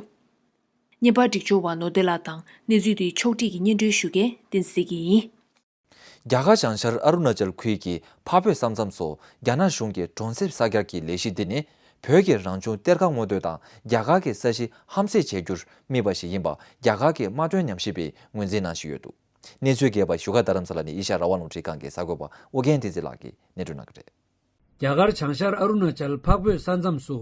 བརྙན་པར་སྒྲིག་སྦྱོར་བ་ནོར་བདེ་ལགས་དང་གནས་ཚུལ་འདི་ཕྱོགས་སྒྲིག་གིས་སྙན་སྒྲོན་ཞུ་མཁན་བསྟན་འཛིན་ཡིན། རྒྱ་གར་བྱང་ཤར་ཨ་རུ་ན་ཅལ་ཁུལ་གྱི་འཕགས་བོད་ས་མཚམས་སུ་རྒྱ་ནག་གཞུང་གི་གྲོང་གསེབ་གསར་རྒྱག་གི་ལས་གཞི་འདི་ནི་བོད་ཀྱི་རང་བྱུང་གཏེར་ཁ་སྔོག་འདོན་དང་རྒྱ་གར་གྱི་ས་གཞི་ཧམ་བཟས་བྱེད་རྒྱུར་དམིགས་པ་ཞིག་ཡིན་པ་རྒྱ་གར་གྱི་དམག་དོན་ཉམས་ཞིབ་པས་ངོས་འཛིན་གནང་བཞིན་ཡོད་འདུག་གནས་ཚུལ་རྒྱས་པ་བཞུགས་སྒར་རྡ་རམ་ས་ལ་ནས་ཨེ་ཤ་ཡ་རང་དབང་རླུང་འཕྲིན་ཁང་གི་གསར་འགོད་པ་ཨོ་རྒྱན་བསྟན་འཛིན་ལགས་ཀྱིས་སྙན་སྒྲོན་གནང་གི་རེད། རྒྱ་གར་བྱང་ཤར་ཨ་རུ་ན་ཅལ་འཕགས་བོད་ས་མཚམས་སུ་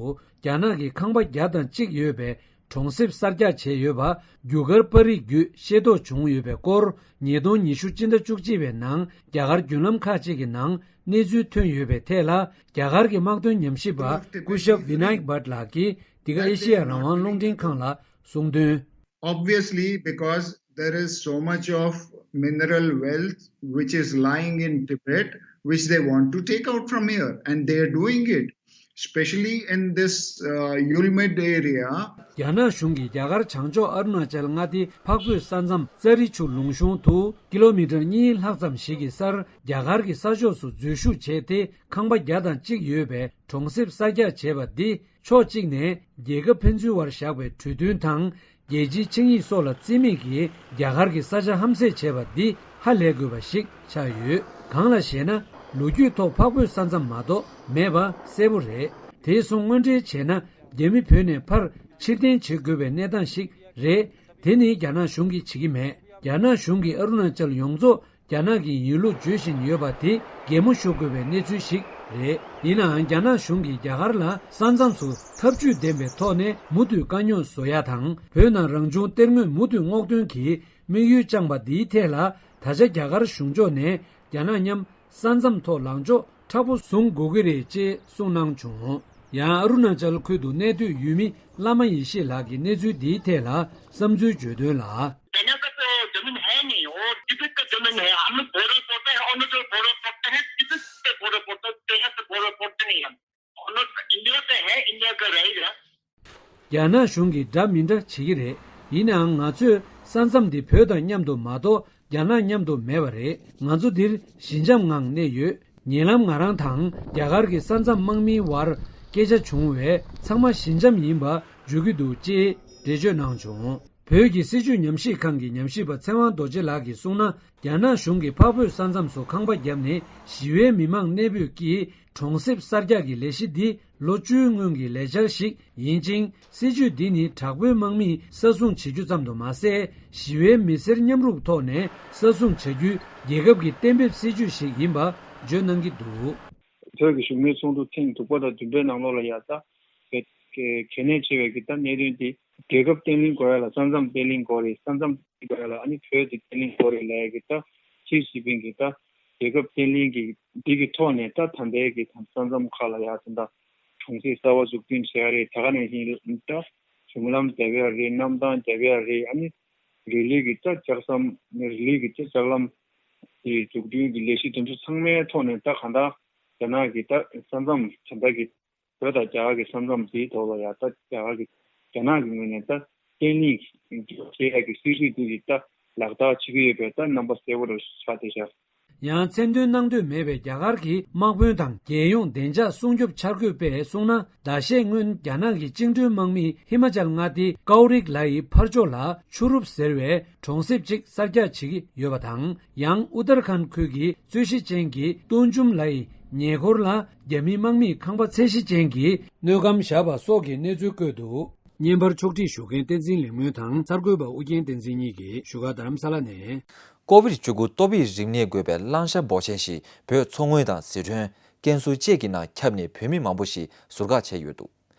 རྒྱ་ནག་གི་ཁང་པ་བརྒྱ་དང་གཅིག་ཡོད་པའི་གྲོང་གསེབ་གསར་རྒྱག་བྱས་ཡོད་པ་རྒྱུ་སྐར་པར་རིས་བརྒྱུད་ཤེས་རྟོགས་བྱུང་ཡོད་པའི་སྐོར། ཉིས་སྟོང་ཉི་ཤུ་སྤྱི་ཟླ་བཅུ་གཅིག་པའི་ནང་རྒྱ་གར་བརྒྱུད་ལམ་ཁག་ཅིག་གི་ནང་གནས་ཚུལ་ཐོན་ཡོད་པའི་ཐད་ལ། རྒྱ་གར་གྱི་དམག་དོན་ཉམས་ཞིབ་པ་སྐུ་ཞབས་Vinayak Bhatt ལགས་ཀྱིས་འདི་ག་ཨེ་ཤེ་ཡ་རང་དབང་རླུང་འཕྲིན་ཁང་ལ་གསུངས་དོན། Obviously, because there is so much of mineral wealth which is lying in Tibet, which they want to take out from here, and they are doing it. especially in this uh, Yulmid area. རྒྱ་ནག་གཞུང་གིས་རྒྱ་གར་བྱང་ཕྱོགས་ཨ་རུ་ན་ཅལ་མངའ་སྡེའི་འཕགས་བོད་ས་མཚམས་ཙ་རི་ཆུ་ལུང་གཤོང་དུ་ཀི་ལོ་མི་ཊར་གཉིས་ལྷག་ཙམ་ཞིག་གི་སར་རྒྱ་གར་གྱི་ས་ཕྱོགས་སུ་འཛུལ་ཞུགས་བྱས་ཏེ་ཁང་པ་བརྒྱ་དང་གཅིག་ཡོད་པའི་གྲོང་གསེབ་གསར་རྒྱག་བྱས་པ་འདི་ཕྱོགས་གཅིག་ནས་རྒྱལ་ཁབ་ཕན་ཚུན་བར་བཞག་པའི་གྲོས་མཐུན་དང་རྒྱལ་སྤྱིའི་ཆིངས་ཡིག་སོགས་ལ་བརྩི་མེད་ཀྱིས་རྒྱ་གར་གྱི་ས་ཆ་ཧམ་བཟས་བྱས་པ་འདི་ཧ་ལས་དགོས་པ་ཞིག་ཆགས་ཡོད། གང་ལ་ཞེ་ན། ལོ་རྒྱུས་ཐོག་འཕགས་བོད་ས་མཚམས་མ་གཏོགས་མེད་པ་གསལ་པོ་རེད། དེ་སོང་དངོས་འབྲེལ་བྱས་ན་རྒྱ་མི་བོད་ནས་ཕར་ཕྱིར་འཐེན་བྱེད་དགོས་པའི་གནས་སྟངས་ཤིག་རེད། དེ་ནི་རྒྱ་ནག་གཞུང་གིས་བྱེད་ཀྱི་མེད། རྒྱ་ནག་གཞུང་གིས་ཨ་རུ་ན་ཅལ་ཡོངས་རྫོགས་རྒྱ་ནག་གི་ཡིན་ལུགས་བརྗོད་བཞིན་ཡོད་པ་དེ་གད་མོ་ཤོར་དགོས་པའི་གནས་ཚུལ་ཞིག་རེད། ཡིན་ནའང་རྒྱ་ནག་གཞུང་གིས་རྒྱ་གར་ལ་ས་མཚམས་སུ་ཐབས་ཇུས་ལྡན་པའི་ཐོག་ནས་མུ་མཐུད་དཀའ་རྙོག་བཟོ་ཡ་དང་བོད་ནང་རང་བྱུང་གཏེར་དངོས་མུ་མཐུད་སྔོག་འདོན་གྱི་དམིགས་ཡུལ་བཅངས་པ་འདིའི་ཐད་ལ་ད་ཆ་རྒྱ་གར་གཞུང་ཕྱོགས་ནས་རྒྱ་ནག་མཉམ་ས་མཚམས་ཐོག་ལངས་ཕྱོགས་མཁྲེགས་པོ་བཟུང་དགོས་ཀྱི་རེད་ཅེས་གསུངས་གནང་བྱུང་། ཡང་ཨ་རུ་ན་ཅལ་ཁུལ་དུ་གནས་སྡོད་ཡུལ་མི་བླ་མ་ཡེ་ཤེས་ལགས་ཀྱིས་གནས་ཚུལ་འདིའི་ཐད་ལ་བསམ་ཚུལ་བརྗོད་དོན་ལ། कहने का तो जमीन है नहीं, वो तिब्बत का जमीन है। हम लोग बॉर्डर पड़ता है, अरुणाचल बॉर्डर पड़ता है, तिब्बत से बॉर्डर पड़ता है, चाइना से बॉर्डर पड़ता नहीं है। अरुणाचल इंडिया का है, इंडिया का रहेगा। རྒྱ་ནག་གཞུང་གིས་འདྲ་མི་འདྲ་བྱེད་ཀྱི་རེད། ཡིན་ནའང་ང་ཚོས་ས་མཚམས་འདི་བོད་དང་མཉམ་དུ་མ་གཏོགས་རྒྱ་ནག་མཉམ་དུ་མེད་པ་རེད། ང་ཚོ་འདིར་ཞི་འཇམ་ངང་གནས་ཡོད། ཉེ་ལམ་ང་རང་དང་རྒྱ་གར་གྱི་ས་མཚམས་དམག་མིའི་དབར་སྐད་ཆ་བྱུང་བས་ཚང་མ་ཞི་འཇམ་ཡིན་པ་བརྗོད་ཀྱི་འདུག་ཅེས་འགྲེལ་བརྗོད་གནང་བྱུང་། བོད་ཀྱི་སྲིད་བྱུས་ཉམས་ཞིབ་ཁང་གི་ཉམས་ཞིབ་པ་ཚེ་དབང་རྡོ་རྗེ་ལགས་ཀྱིས་གསུངས་ན། རྒྱ་ནག་གཞུང་གིས་འཕགས་བོད་ས་མཚམས་སུ་ཁང་པ་བརྒྱབ་ནས་ཞི་བའི་མི་མང་གནས་སྤོས་ཀྱིས་གྲོང་གསེབ་གསར་རྒྱག་གི་ལས་གཞི་འདི་ལོ་བཅུའི་སྔོན་གྱི་ལས་འཆར་ཞིག་ཡིན་ཅིང་། སྲིད་བྱུས་འདི་ནི་དྲག་པོའི་དམག་མིས་ས་སྲུང་བྱེད་རྒྱུ་ཙམ་དུ་མ་ཟད། ཞི་བའི་མི་སེར་མཉམ་རུབ་ཐོག་ནས་ས་སྲུང་བྱ་རྒྱུའི་རྒྱལ་ཁབ་ཀྱི་གཏན་འབེབས་སྲིད་བྱུས་ཤིག་ཡིན་པ་བརྗོད་གནང་གི་འདུག། བོད་ཀྱི་གཞུང་མིན་ཚོགས་འདུ་ཐེངས་དྲུག་པ་དང་བདུན་པའི་ནང་ལོགས་ལ་ཡ་ད་གལ་གལ་གནད་ཆེ་བའི་གི་ད་གནད་དོན་དེ་རྒྱལ་ཁབ་བརྟན་ལྷིང་དགོས་ཡ་ལ་ས་མཚམས་བརྟན་ལྷིང་དགོས་རེད། ས་མཚམས་བརྟན་དགོས་ཡ་ལ་ཨ་ནི་བོད་དེ་བརྟན་ལྷིང་དགོས་རེད་ལབ་ཡ་གི་ད་ཞི་ཅིན་ཕིང་གི་ད་རྒྱལ་ཁབ་བརྟན་ལྷིང་གི་འདི་གི་ཐོག་ནས་ད་ད་ལྟའི་གི་ད་ས་མཚམས་ཁག་ལ་ཡ་ད་ད་གྲོང་གསེབ་གསར་བ་འཛུགས་སྐྲུན་བྱེད་ཡ་རེད། ད་ག་ནང་བཞིན་ད་གཞུང་ལམ་རྒྱབ་ཡ་རེད། གནམ་ཐང་རྒྱབ་ཡ་རེད། ཨ་ནི་རི་ལི་གི་ད་ལྕགས་ཟམ་རི་ལི་གི་ད་ལྕགས་ལམ་དེ་འཛུགས་སྐྲུན་གྱི་ལས་གཞི་དེ་ཚོ་ཚང་མའི་ཐོག་ནས་ད་གང་ལྟར་རྒྱ་ནག་གི་ད་ས་མཚམས་ད་ལྟ་གི་བོད་དང་རྒྱ་གར་གྱི་ས་མཚམས་དེའི་ཐོག་ལ་ཡ་ད་རྒྱ་གར་གྱི་རྒྱ་ནག་གི་ངོས་ནས་ད་བརྟན་ལྷིང་བྱེད་ཡ་གི་སྲིད་བྱུས་དེ་གི་ད་ལག་བསྟར་བྱེད་ཀྱི་ཡོད་པའི་ད་རྣམ་པ་གསལ་པོ་རུ་ཆགས་བསྡད་ཤག། ཡང་མཚན་འདོན་གནང་འདོད་མེད་པའི་རྒྱ་གར་གྱི་དམག་དཔོན་དང་རྒྱལ་ཡོངས་བདེ་འཇགས་སྲུང་སྐྱོབ་འཆར་འགོད་པས་གསུངས་ན། ཟླ་ཤས་སྔོན་རྒྱ་ནག་གི་བཅིངས་འགྲོལ་དམག་མིས་ཧི་མ་ཅལ་མངའ་སྡེའི་ཀའོ་རིག་ལ་ཡི་ཕར་ཕྱོགས་ལ་ཆུ་རུབ་ཟེར་བའི་གྲོང་གསེབ་ཅིག་གསར་རྒྱག་བྱེད་ཀྱི་ཡོད་པ་དང་། ཡང་ཨུ་ཏར་ཁན་ཁུལ་གྱི་རྩོད་གཞི་ཅན་གྱི་ཏུན་ཇུམ་ལ་ཡི་ཉེ་འཁོར་ལ་རྒྱ་མིའི་དམག་མིས་ཁང་པ་ཚད་གཞི་ཅན་གྱི་སྣོད་སྒམ་བཞག་པ་སོགས་ཀྱི་གནས་ཚུལ་བཀོད་འདུག། བརྙན་པར་ཕྱོགས་སྒྲིག་ཞུ་མཁན་བསྟན་འཛིན་ལེགས་སྨོན་དང་གསར་འགོད་པ་ཨུ་རྒྱན་བསྟན་འཛིན་གཉིས་ཀྱིས་བཞུགས་སྒར་རྡ་རམ་ས་ལ་ནས། ཀོ་བིད་བཅུ་དགུ་ཏོག་དབྱིབས་རིམས་ནད་འགོས་པའི་གླང་ཤ་འབོར་ཆེན་ཞིག་བོད་མཚོ་སྔོན་དང་ཟི་ཁྲོན། ཀན་སུའུ་བཅས་ཀྱི་ནང་ཁྱབ་ནས་བོད་མི་མང་པོ་ཞིག་ཟུར་བཀག་བྱས་ཡོད་འདུག།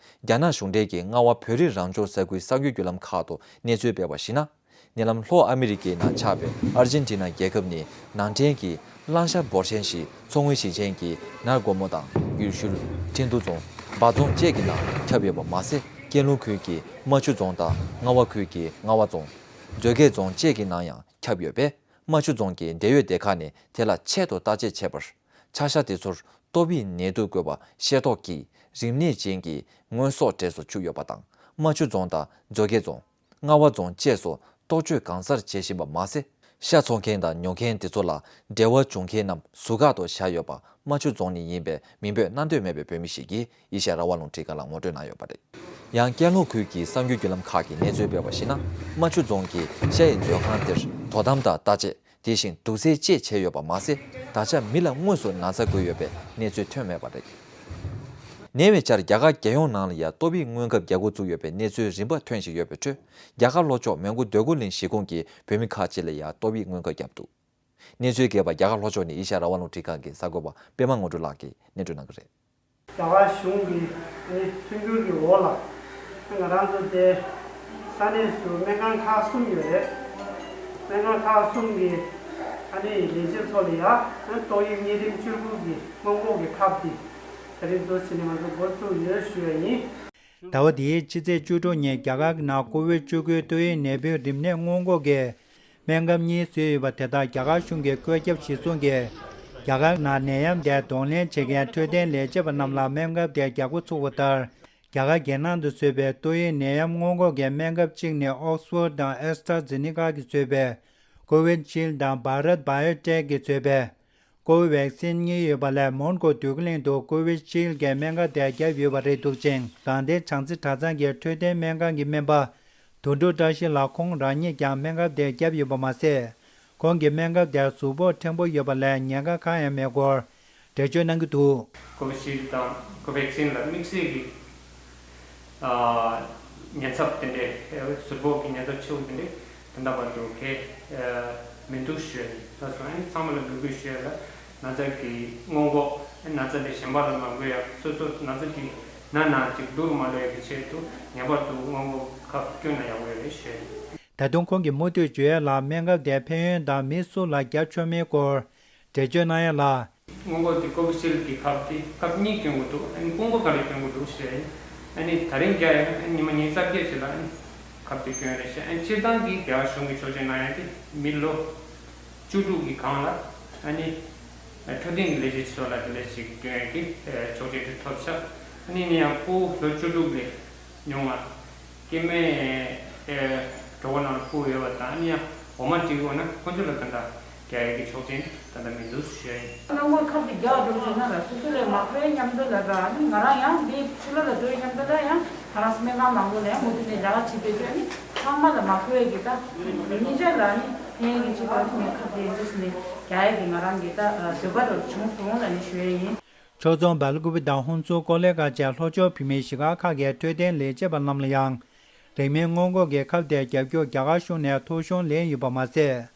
རྒྱ་ནག་གཞུང་འབྲེལ་གྱིས་རྔ་བ་བོད་རིགས་རང་སྐྱོང་ས་ཁུལ་གསར་འགྱུར་བརྒྱུད་ལམ་ཁག་ཏུ་གནས་ཚུལ་སྤེལ་བར་གཞིགས་ན། ཉེ་ལམ་ལྷོ་ཨ་མི་རི་ཀའི་ནང་ཆགས་པའི་ཨར་ཇེན་ཊི་ན་རྒྱལ་ཁབ་ནས་ནང་འདྲེན་གྱི་གླང་ཤ་འབོར་ཆེན་ཞིག་མཚོ་སྔོན་ཞིང་ཆེན་གྱི་ནར་དགོན་མོ་དང་ཡུལ་ཤུལ་ཁྲིན་ཏུ་རྫོང་། འབའ་རྫོང་བཅས་ཀྱི་ནང་ཁྱབ་ཡོད་པ་མ་ཟད། ཀན་ལྷོ་ཁུལ་གྱི་རྨ་ཆུ་རྫོང་དང་རྔ་བ་ཁུལ་གྱི་རྔ་བ་རྫོང་། མཛོད་དགེ་རྫོང་བཅས་ཀྱི་ནང་ཡང་ཁྱབ་ཡོད་པས། རྨ་ཆུ་རྫོང་གི་འབྲེལ་ཡོད་སྡེ་ཁག་ནས་དེ་ལ་ཆེད་དུ་བརྟག་དཔྱད་བྱས་པར། ཆ་ཤས་དེ་ཚོར་ཏོག་དབྱིབས་ནད་དུག་འགོས་པ་ཤེས་རྟོགས་ཀྱིས་རིམས་ནད་ཅན་གྱི་དངོས་ཟོག་གྲས་སུ་བཅུག་ཡོད་པ་དང་། རྨ་ཆུ་རྫོང་དང་མཛོད་དགེ་རྫོང་། རྔ་བ་རྫོང་བཅས་སུ་རྟོག་དཔྱོད་གང་སར་བྱེད་བཞིན་པ་མ་ཟད། ཤ་འཚོ་མཁན་དང་ཉོ་མཁན་དེ་ཚོ་ལ་འབྲེལ་བ་བྱུང་མཁན་རྣམས་ཟུར་བཀག་ཏུ་བཞག་ཡོད་པ། རྨ་ཆུ་རྫོང་ནས་ཡིན་པའི་མིང་འབོད་གནང་འདོད་མེད་པའི་བོད་མི་ཞིག་གིས་ཨེ་ཤ་ཡ་རང་དབང་རླུང་འཕྲིན་ཁང་ལ་ངོ་སྤྲོད་གནང་ཡོད་པ་རེད། ཡང་ཀན་ལྷོ་ཁུལ་གྱི་གསར་འགྱུར་བརྒྱུད་ལམ་ཁག་གིས་གནས་ཚུལ་སྤེལ་བར་གཞིགས་ན། རྨ་ཆུ་རྫོང་གི་ཤ་ཡི་མཛོད་ཁང་དེར་དོ་དམ་དང་བརྟག་དཔྱད། དེ་བཞིན་དུག་རྫས་བཅས་བྱས་ཡོད་པ་མ་ཟད། ད་ཆ་མི་ལ་དངོས་སུ་ན་ཚ་འགོས་ཡོད་པའི་གནས་ཚུལ་ཐོན་མེད་པ་རེད། ཉེ་བའི་ཆར་རྒྱ་གར་རྒྱལ་ཡོངས་ནང་ལ་ཡང་ཏོག་དབྱིབས་སྔོན་ཁབ་རྒྱག་འགོ་བཙུགས་ཡོད་པའི་གནས་ཚུལ་རིམ་པ་ཐོན་བཞིན་ཡོད་པའི་ཁྲོད། རྒྱ་གར་ལྷོ་ཕྱོགས་མོན་གྷོ་འདོད་རྒུ་གླིང་གཞིས་ཁོངས་ཀྱི་བོད་མི་ཁག་ཅིག་ལ་ཡང་ཏོག་དབྱིབས་སྔོན་ཁབ་བརྒྱབ་འདུག། གནས་ཚུལ་རྒྱས་པ་རྒྱ་གར་ལྷོ་ཕྱོགས་ནས་ཨེ་ཤ་ཡ་རང་དབང་རླུང་འཕྲིན་ཁང་གི་གསར་འགོད་པ་པད་མ་དངོས་གྲུབ་ལགས་ཀྱིས་སྙན་སྒྲོན་གནང་གི་རེད། རྒྱ་གར་གཞུང་གི་ཨ་ནི་མཐུན་འགྱུར་གྱི་འོག་ལ་ང་རང་ཚོ་དེ་ས་གནས་སུ་སྨན་ཁང་ཁག་གསུམ་ཡོད་རེད། སྨན་ཁང་ཁག་གསུམ་གྱི་ཨ་ནི་ལས་བྱེད་ཚོ་ལ་ཡང་ཏོག་དབྱིབས་གཉན་རིམས་བཅུ་དགུ་གི་སྔོན་འགོག་གི་ཁབ་དེ་ད་རིང་འདུག་ཟེར་ནས་ང་ཚོ་འགོ་བཙུགས་ཡོད་ཞུ་ཡ་ཡིན། ཟླ་བ་འདིའི་ཕྱི་ཚེས་བཅུ་དྲུག་ཉིན་རྒྱ་གར་གྱི་ནང་ཀོ་བིད་བཅུ་དགུའི་ཏོག་དབྱིབས་ནད་འབུའི་རིམས་ནད་སྔོན་འགོག་གི་སྨན་ཁབ་གཉིས་བཟོས་ཡོད་པ་དེ་དག་རྒྱ་གར་གཞུང་གི་བཀོད་ཁྱབ་གཞིར་བཟུང་གིས་ རྒྱ་གར་ནང་ནད་ཡམས་དེ་གདོང་ལེན་བྱེད་མཁན་འཕྲོད་བསྟེན་ལས་བྱེད་པ་རྣམས་ལ་སྨན་ཁབ་དེ་རྒྱག་འགོ་ཚུགས་པ་ལྟར། རྒྱ་གར་རྒྱལ་ནང་དུ་བཟོས་པའི་ཏོག་དབྱིབས་ནད་ཡམས་སྔོན་འགོག་གི་སྨན་ཁབ་གཅིག་ནི་ཨོག་སི་ཕོར་དང་ཨེ་སི་ཊ་ཛེ་ནི་ཀ་གིས་བཟོས་པའི་ཀོ་ཝི་ཤིལ་དང་བྷ་རད་བྷ་ཡོ་ཊེག་གིས་བཟོས་པའི་ཀོ་ཝེག་སིན་གཉིས་ཡོད་པ་ལས། མོན་གྷོ་འདོད་རྒུ་གླིང་དུ་ཀོ་ཝི་ཤིལ་གྱི་སྨན་ཁབ་དེ་བརྒྱབ་ཡོད་པ་རེད་འདུག་ཅིང་། དང་ཏེ་བྱང་རྩེ་གྲྭ་ཚང་གི་འཕྲོད་བསྟེན་སྨན་ཁང་གི་སྨན་པ་དོན་གྲུབ་བཀྲ་ཤིས་ལགས་ཁོང་རང་ཉིད་ཀྱང་སྨན་ཁབ་དེ་བརྒྱབ་ཡོད་པ་མ་ཟད། ཁོང་གིས་སྨན་ཁབ་དེར་གཟུགས་པོར་ཕྲན་བུ་ཡོད་པ་ལས་ཉེན་ཁ་གང་ཡང་མེད་སྐོར་འགྲེལ་བརྗོད་གནང་གི་འདུག། ཀོ་ཝི་ཤིལ་དང་ཀོ་ཝེག་སིན་ལ་དམིགས་བསལ་གྱི་ཨ་ཉེན་ཚབས་དེ་འདྲའི་གཟུགས་པོ་གི་ཉེན་ཚབས་ཆེ་བོ་དེ་འདྲའི་ད་ལྟ་བར་དུ་གལ་མི་འདུག་ཞུ་ཡ་ཡིན། ད་སོང་ཨ་ནི་ཚང་མ་ལ་འབོད་སྐུལ་ཞུ་ཡ་ལ། ན་ཚ་གི་སྔོན་འགོག་ཨ་ནི་ན་ཚ་དེ་གཞན་པ་ལ་མ་འགོས་ཡ། སོ་སོ་ན་ཚ་དེ་ན་ན་ཅིག་སྡུག་རུ་མ་འགྲོ་ཡ་གི་ཆེད་དུ་ངེས་པར་དུ་སྔོན་འགོག་ཁབ་བསྐྱོན་ན་ཡག་པོ་ཡོད་རེད་ཞུ་ཡ་ཡིན། ད་དུང་ཁོང་གིས་མུ་མཐུད་བརྗོད་ཡ་ལ། སྨན་ཁབ་དེ་ཕན་ཡོན་དང་མི་སུ་ལ་རྒྱག་ཆོག་མིན་སྐོར་འགྲེལ་བརྗོད་གནང་ཡ་ལ། སྔོན་འགོག་དེ་ཀོ་ཝི་ཤིལ་གྱི་ཁབ་དེ་སྐབས་གཉིས་སྐྱོན་དགོས་འདུག་ཨ་ནི་སྤུ་འགོ་ག་རེ་སྐྱོན་དགོས་འདུག་ཞེས། ཨ་ནི་ད་རིང་རྒྱག་ཡ་ཨ་ནི་ཉི་མ་ཉི་ཤུ་རྩ་བརྒྱད་ཅིག་ལ་ཨ་ནི་ཁབ་དེ་སྐྱོན་རེད་ཞེས། ཨ་ནི་སྤྱིར་བཏང་གི་རྒྱ་གར་གཞུང་གིས་ཆོག་མཆན་གནང་ཡ་དེ་མི་ལོ་བཅུ་དྲུག་གི་སྒང་ལ་ཨ་ནི་འཕྲོད་བསྟེན་གྱི་ལས་བྱེད་ཚོ་ལ་དེ་འདྲ་ཞིག་སྐྱོན་ཡ་གི་ཆོག་མཆན་དེ་ཐོབ་ཤག་ཨ་ནི་ནི་ཡང་སྤུ་ལོ་བཅུ་དྲུག་ལས་ཉུང་བ། སྐྱེ་དམན་གྲོད་ཁོག་ནང་ལ་སྤུ་ཡོད་པ་དང་། ཨ་ནི་ཡང་འོ་མ་འགྲིག་དགོས་ན་ཁོ་ཚོ་ལ་ད་ལྟ་རྒྱག་ཡག་གི་ཆོག་མཆན་ད་ལྟ་མི་འདུག་ཞུ་ཡ་ཡིན། སྔོན་འགོག་ཁབ་དེ་རྒྱག་འགྲོ་བཞིན་ན་ལ་སོ་སོ་ལས་མ་ཁོ་ཡའི་མཉམ་དུ་ལ་ར། ཨ་ནི་ང་རང་ཡང་དེ་ཕྱི་ལོགས་ལ་འགྲོ་བའི་མཉམ་དུ་ལ་ཡང་ང་རང་སྨན་ཁང་མང་པོ་ལ་ཡང་མུ་མཐུད་ནས་ལས་ཀ་བྱེད་བསྡད་དུས། ཨ་ནི་ཚང་མ་ལ་མ་ཁོ་ཡའི་གི་ད་ཉིན་ཆ་ལ་ཨ་ནི་ཕན་ཡག་གི་ཆེད་དུ་ཨ་ནི་ངས་ཁབ་དེ་འདུག་ཟེར་ནས་རྒྱག་ཡག་གི་ང་རང་གི་ད་འདོད་པ་རུ་བྱུང་སོང་ལ་ནི་ཞུ་ཡ་ཡིན། ཆོས་རྫོང་སྦེལ་ཀུ་པེ་དང་ཧུན་སུར་ཀོ་ལི་གྷལ་བཅས་ལྷོ་ཕྱོགས་བོད་མིའི་གཞིས་སྒར་ཁག་གི་འཕྲོད་བསྟེན་ལས་བྱེད་པ་རྣམས་ལ་ཡང་རིན་མེད་སྔོན་འགོག་གི་ཁབ་དེ་རྒྱག་རྒྱུར་རྒྱ་གར་གཞུང་ནས་ཐོ་གཞུང་ལེན་ཡོད་པ་མ་ཟད།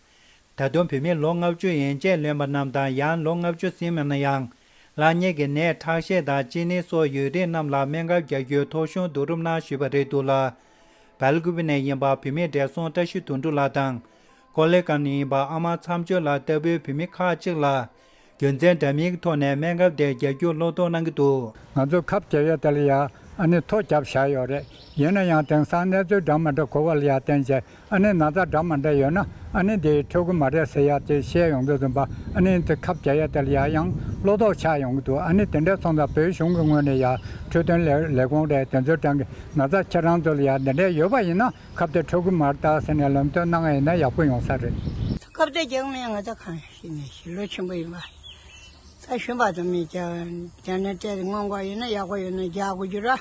ད་དུང་བོད་མི་ལོ་ལྔ་བཅུ་ཡན་ཆད་ལོན་པ་རྣམས་དང་། ཡང་ལོ་ལྔ་བཅུ་ཟིན་མེད་ན་ཡང་བླ་གཉན་གྱི་ནད་ཁྲག་ཤེད་དང་གཅིན་སྙི་སོགས་ཡོད་རིགས་རྣམས་ལ་སྨན་ཁབ་རྒྱག་རྒྱུའི་ཐོ་གཞུང་བསྡུ་རུབ་གནང་ཞུས་པ་རེད་འདུག་ལ། སྦེལ་ཀུ་པེ་ནས་ཡིན་པ་བོད་མིའི་བགྲེས་སོང་བཀྲ་ཤིས་དོན་གྲུབ་ལགས་དང་། ཀོ་ལི་གྷལ་ནས་ཡིན་པ་ཨ་མ་མཚམས་གཅོད་ལགས་ལྟ་བུའི་བོད་མི་ཁག་ཅིག་ལ་རྒྱུ་མཚན་འདྲ་མིན་གྱི་ཐོག་ནས་སྨན་ཁབ་དེ་རྒྱག་རྒྱུར་བློ་དོགས་གནང་གི་འདུག། ང་ཚོ་ཁབ་རྒྱག་ཡ་དེ་ལ་ཡ་ཨ་ནི་ཐོ་བརྒྱབ་བཞག་ཡོད་རེད། ཡིན་ན་ཡང་དེང་སང་གནས་ཚུལ་འདྲ་མི་འདྲ་གོ་བ་ལ་ཡ་བརྟེན་བྱས། ཨ་ནི་ན་ཚ་འདྲ་མི་འདྲ་ཡོད་ན་ཨ་ནི་དེ་འཕྲོད་ཀྱི་མ་རེད་ཟེར་ཡ་དེ་བཤད་ཡོང་དུས་ཙམ་པ། ཨ་ནི་དེ་ཁབ་རྒྱག་ཡ་དེ་ལ་ཡ་ཡང་བློ་དོགས་ཆགས་ཡོང་གི་འདུག། ཨ་ནི་དེ་འདྲ་སོང་ཙང་བོད་གཞུང་གི་ངོས་ནས་ཡ་འཕྲོད་བསྟེན་ལས་ལས་ཁུངས་རེད། དེ་ཚོའི་གྲས་ཀྱི་ན་ཚ་ཁྱེད་རང་ཚོ་ལ་ཡ་འདི་འདྲ་ཡོད་པ་ཡིན་ན། ཁབ་དེ་འཕྲོད་ཀྱི་མ་རེད་ད་ཟེར་ནས་ལམ་སྟོན་གནང་ཡ་ཡིན་ན་ཡག་པོ་ཡོང་ས་རེད། ཁབ་དེ་རྒྱག་མིན་ང་ཚོ་གང་ཤེས་ནས་ཤི་ལོ་ཆེན་པོ་ཡིན་པ། ད་གཞོན་པ་ཚོ་མི་རྒྱག་རྒྱག་ནས་སྤྲད་དེ་སྔོན་འགོག་ཡིན་ན་ཡག་པོ་ཡོད་ན་རྒྱག་དགོས་རྒྱུ་ར།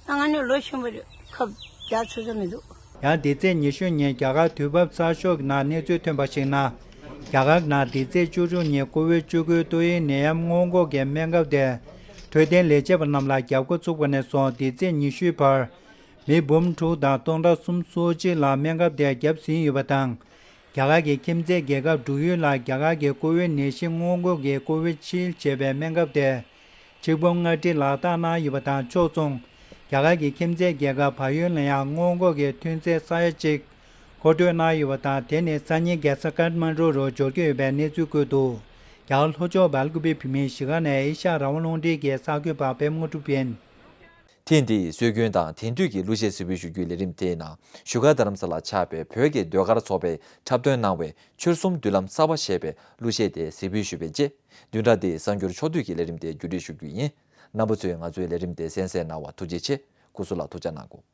ད་ང་ནི་ལོ་ཆེན་པོ་རེད། ཁབ་རྒྱག་ཚོད་ཚོད་མི་འདུག། ཡང་འདི་ཚེས་ཉི་ཤུ་ཉིན་རྒྱ་གར་དུས་བབ་གསར་ཤོག་གི་ནང་གནས་ཚུལ་ཐོན་པར་གཞིགས་ན། རྒྱ་གར་ནང་འདི་ཚེས་བཅུ་དྲུག་ཉིན་ཀོ་ཝིཌ་བཅུ་དགུ་ཏོག་དབྱིབས་ནད་ཡམས་སྔོན་འགོག་གི་སྨན་ཁབ་དེ་འཕྲོད་བསྟེན་ལས་བྱེད་པ་རྣམས་ལ་བརྒྱབ་འགོ་ཚུགས་པ་ནས་བཟུང་འདི་ཚེས་ཉི་ཤུའི་བར། མི་འབུམ་དྲུག་དང་སྟོང་ཕྲག་སུམ་ཅུ་སོ་གཅིག་ལ་སྨན་ཁབ་དེ་བརྒྱབ་ཟིན་ཡོད་པ་དང་། རྒྱ་གར་གྱི་ཁྱིམ་མཚེས་རྒྱལ་ཁབ་འབྲུག་ཡུལ་ལ་རྒྱ་གར་གྱི་ཀོ་ཝིཌ་ནད་གཞི་སྔོན་འགོག་གི་ཀོ་ཝི་ཤིལ་ཌི་ཞེས་པའི་སྨན་ཁབ་དེ་ཆིག་འབུམ་ལྔ་ཁྲི་ལག་བསྟར་གནང་ཡོད་པ་དང་། ཕྱོགས་མཚུངས་རྒྱ་གར་གྱི་ཁྱིམ་མཚེས་རྒྱལ་ཁབ་བལ་ཡུལ་ལ་ཡང་སྔོན་འགོག་གི་ཐོན་རྫས་ས་ཡ་གཅིག་མཁོ་སྤྲོད་གནང་ཡོད་པ་དང་། དེ་ནི་སང་ཉིན་རྒྱལ་ས་ཀཏ་མན་ཌུ་རུ་འབྱོར་གྱི་ཡོད་པའི་གནས་ཚུལ་བཀོད་འདུག། རྒྱ་གར་ལྷོ་ཕྱོགས་སྦེལ་ཀུ་པེ་བོད་མིའི་གཞིས་ཀ་ནས་ཨེ་ཤ་ཡ་རང་དབང་རླུང་འཕྲིན་གྱི་གསར་འགོད་པ་པད་མ་དངོས་གྲུབ་ཡིན། ཐེངས་འདིའི་སྲོལ་རྒྱུན་དང་དེང་དུས་ཀྱི་གླུ་གཞས་གཟིགས་འབུལ་ཞུ་རྒྱུའི་ལས་རིམ་དེའི་ནང་བཞུགས་སྒར་རྡ་རམ་ས་ལར་ཆགས་པའི་བོད་ཀྱི་ཟློས་གར་ཚོགས་པས་འཁྲབ་སྟོན་གནང་བའི་ཆོལ་གསུམ་མདུན་ལམ་གསར་པ་ཞེས་པའི་གླུ་གཞས་དེ་གཟིགས་འབུལ་ཞུས་པའི་རྗེས། བདུན་ཕྲག་འདིའི་གསར་འགྱུར་ཕྱོགས་བསྡུས་ཀྱི་ལས་རིམ་དེ་བརྒྱུད་སྒྲིག་ཞུ་རྒྱུ་ཡིན། རྣམ་པ་ཚོས་ང་ཚོའི་ལས་རིམ་དེ་གསན་གཟིགས་གནང་བར་ཐུགས་རྗེ་ཆེ། སྐུ་གཟུགས་ལ་ཐུགས་ཅག་གནང་གོ།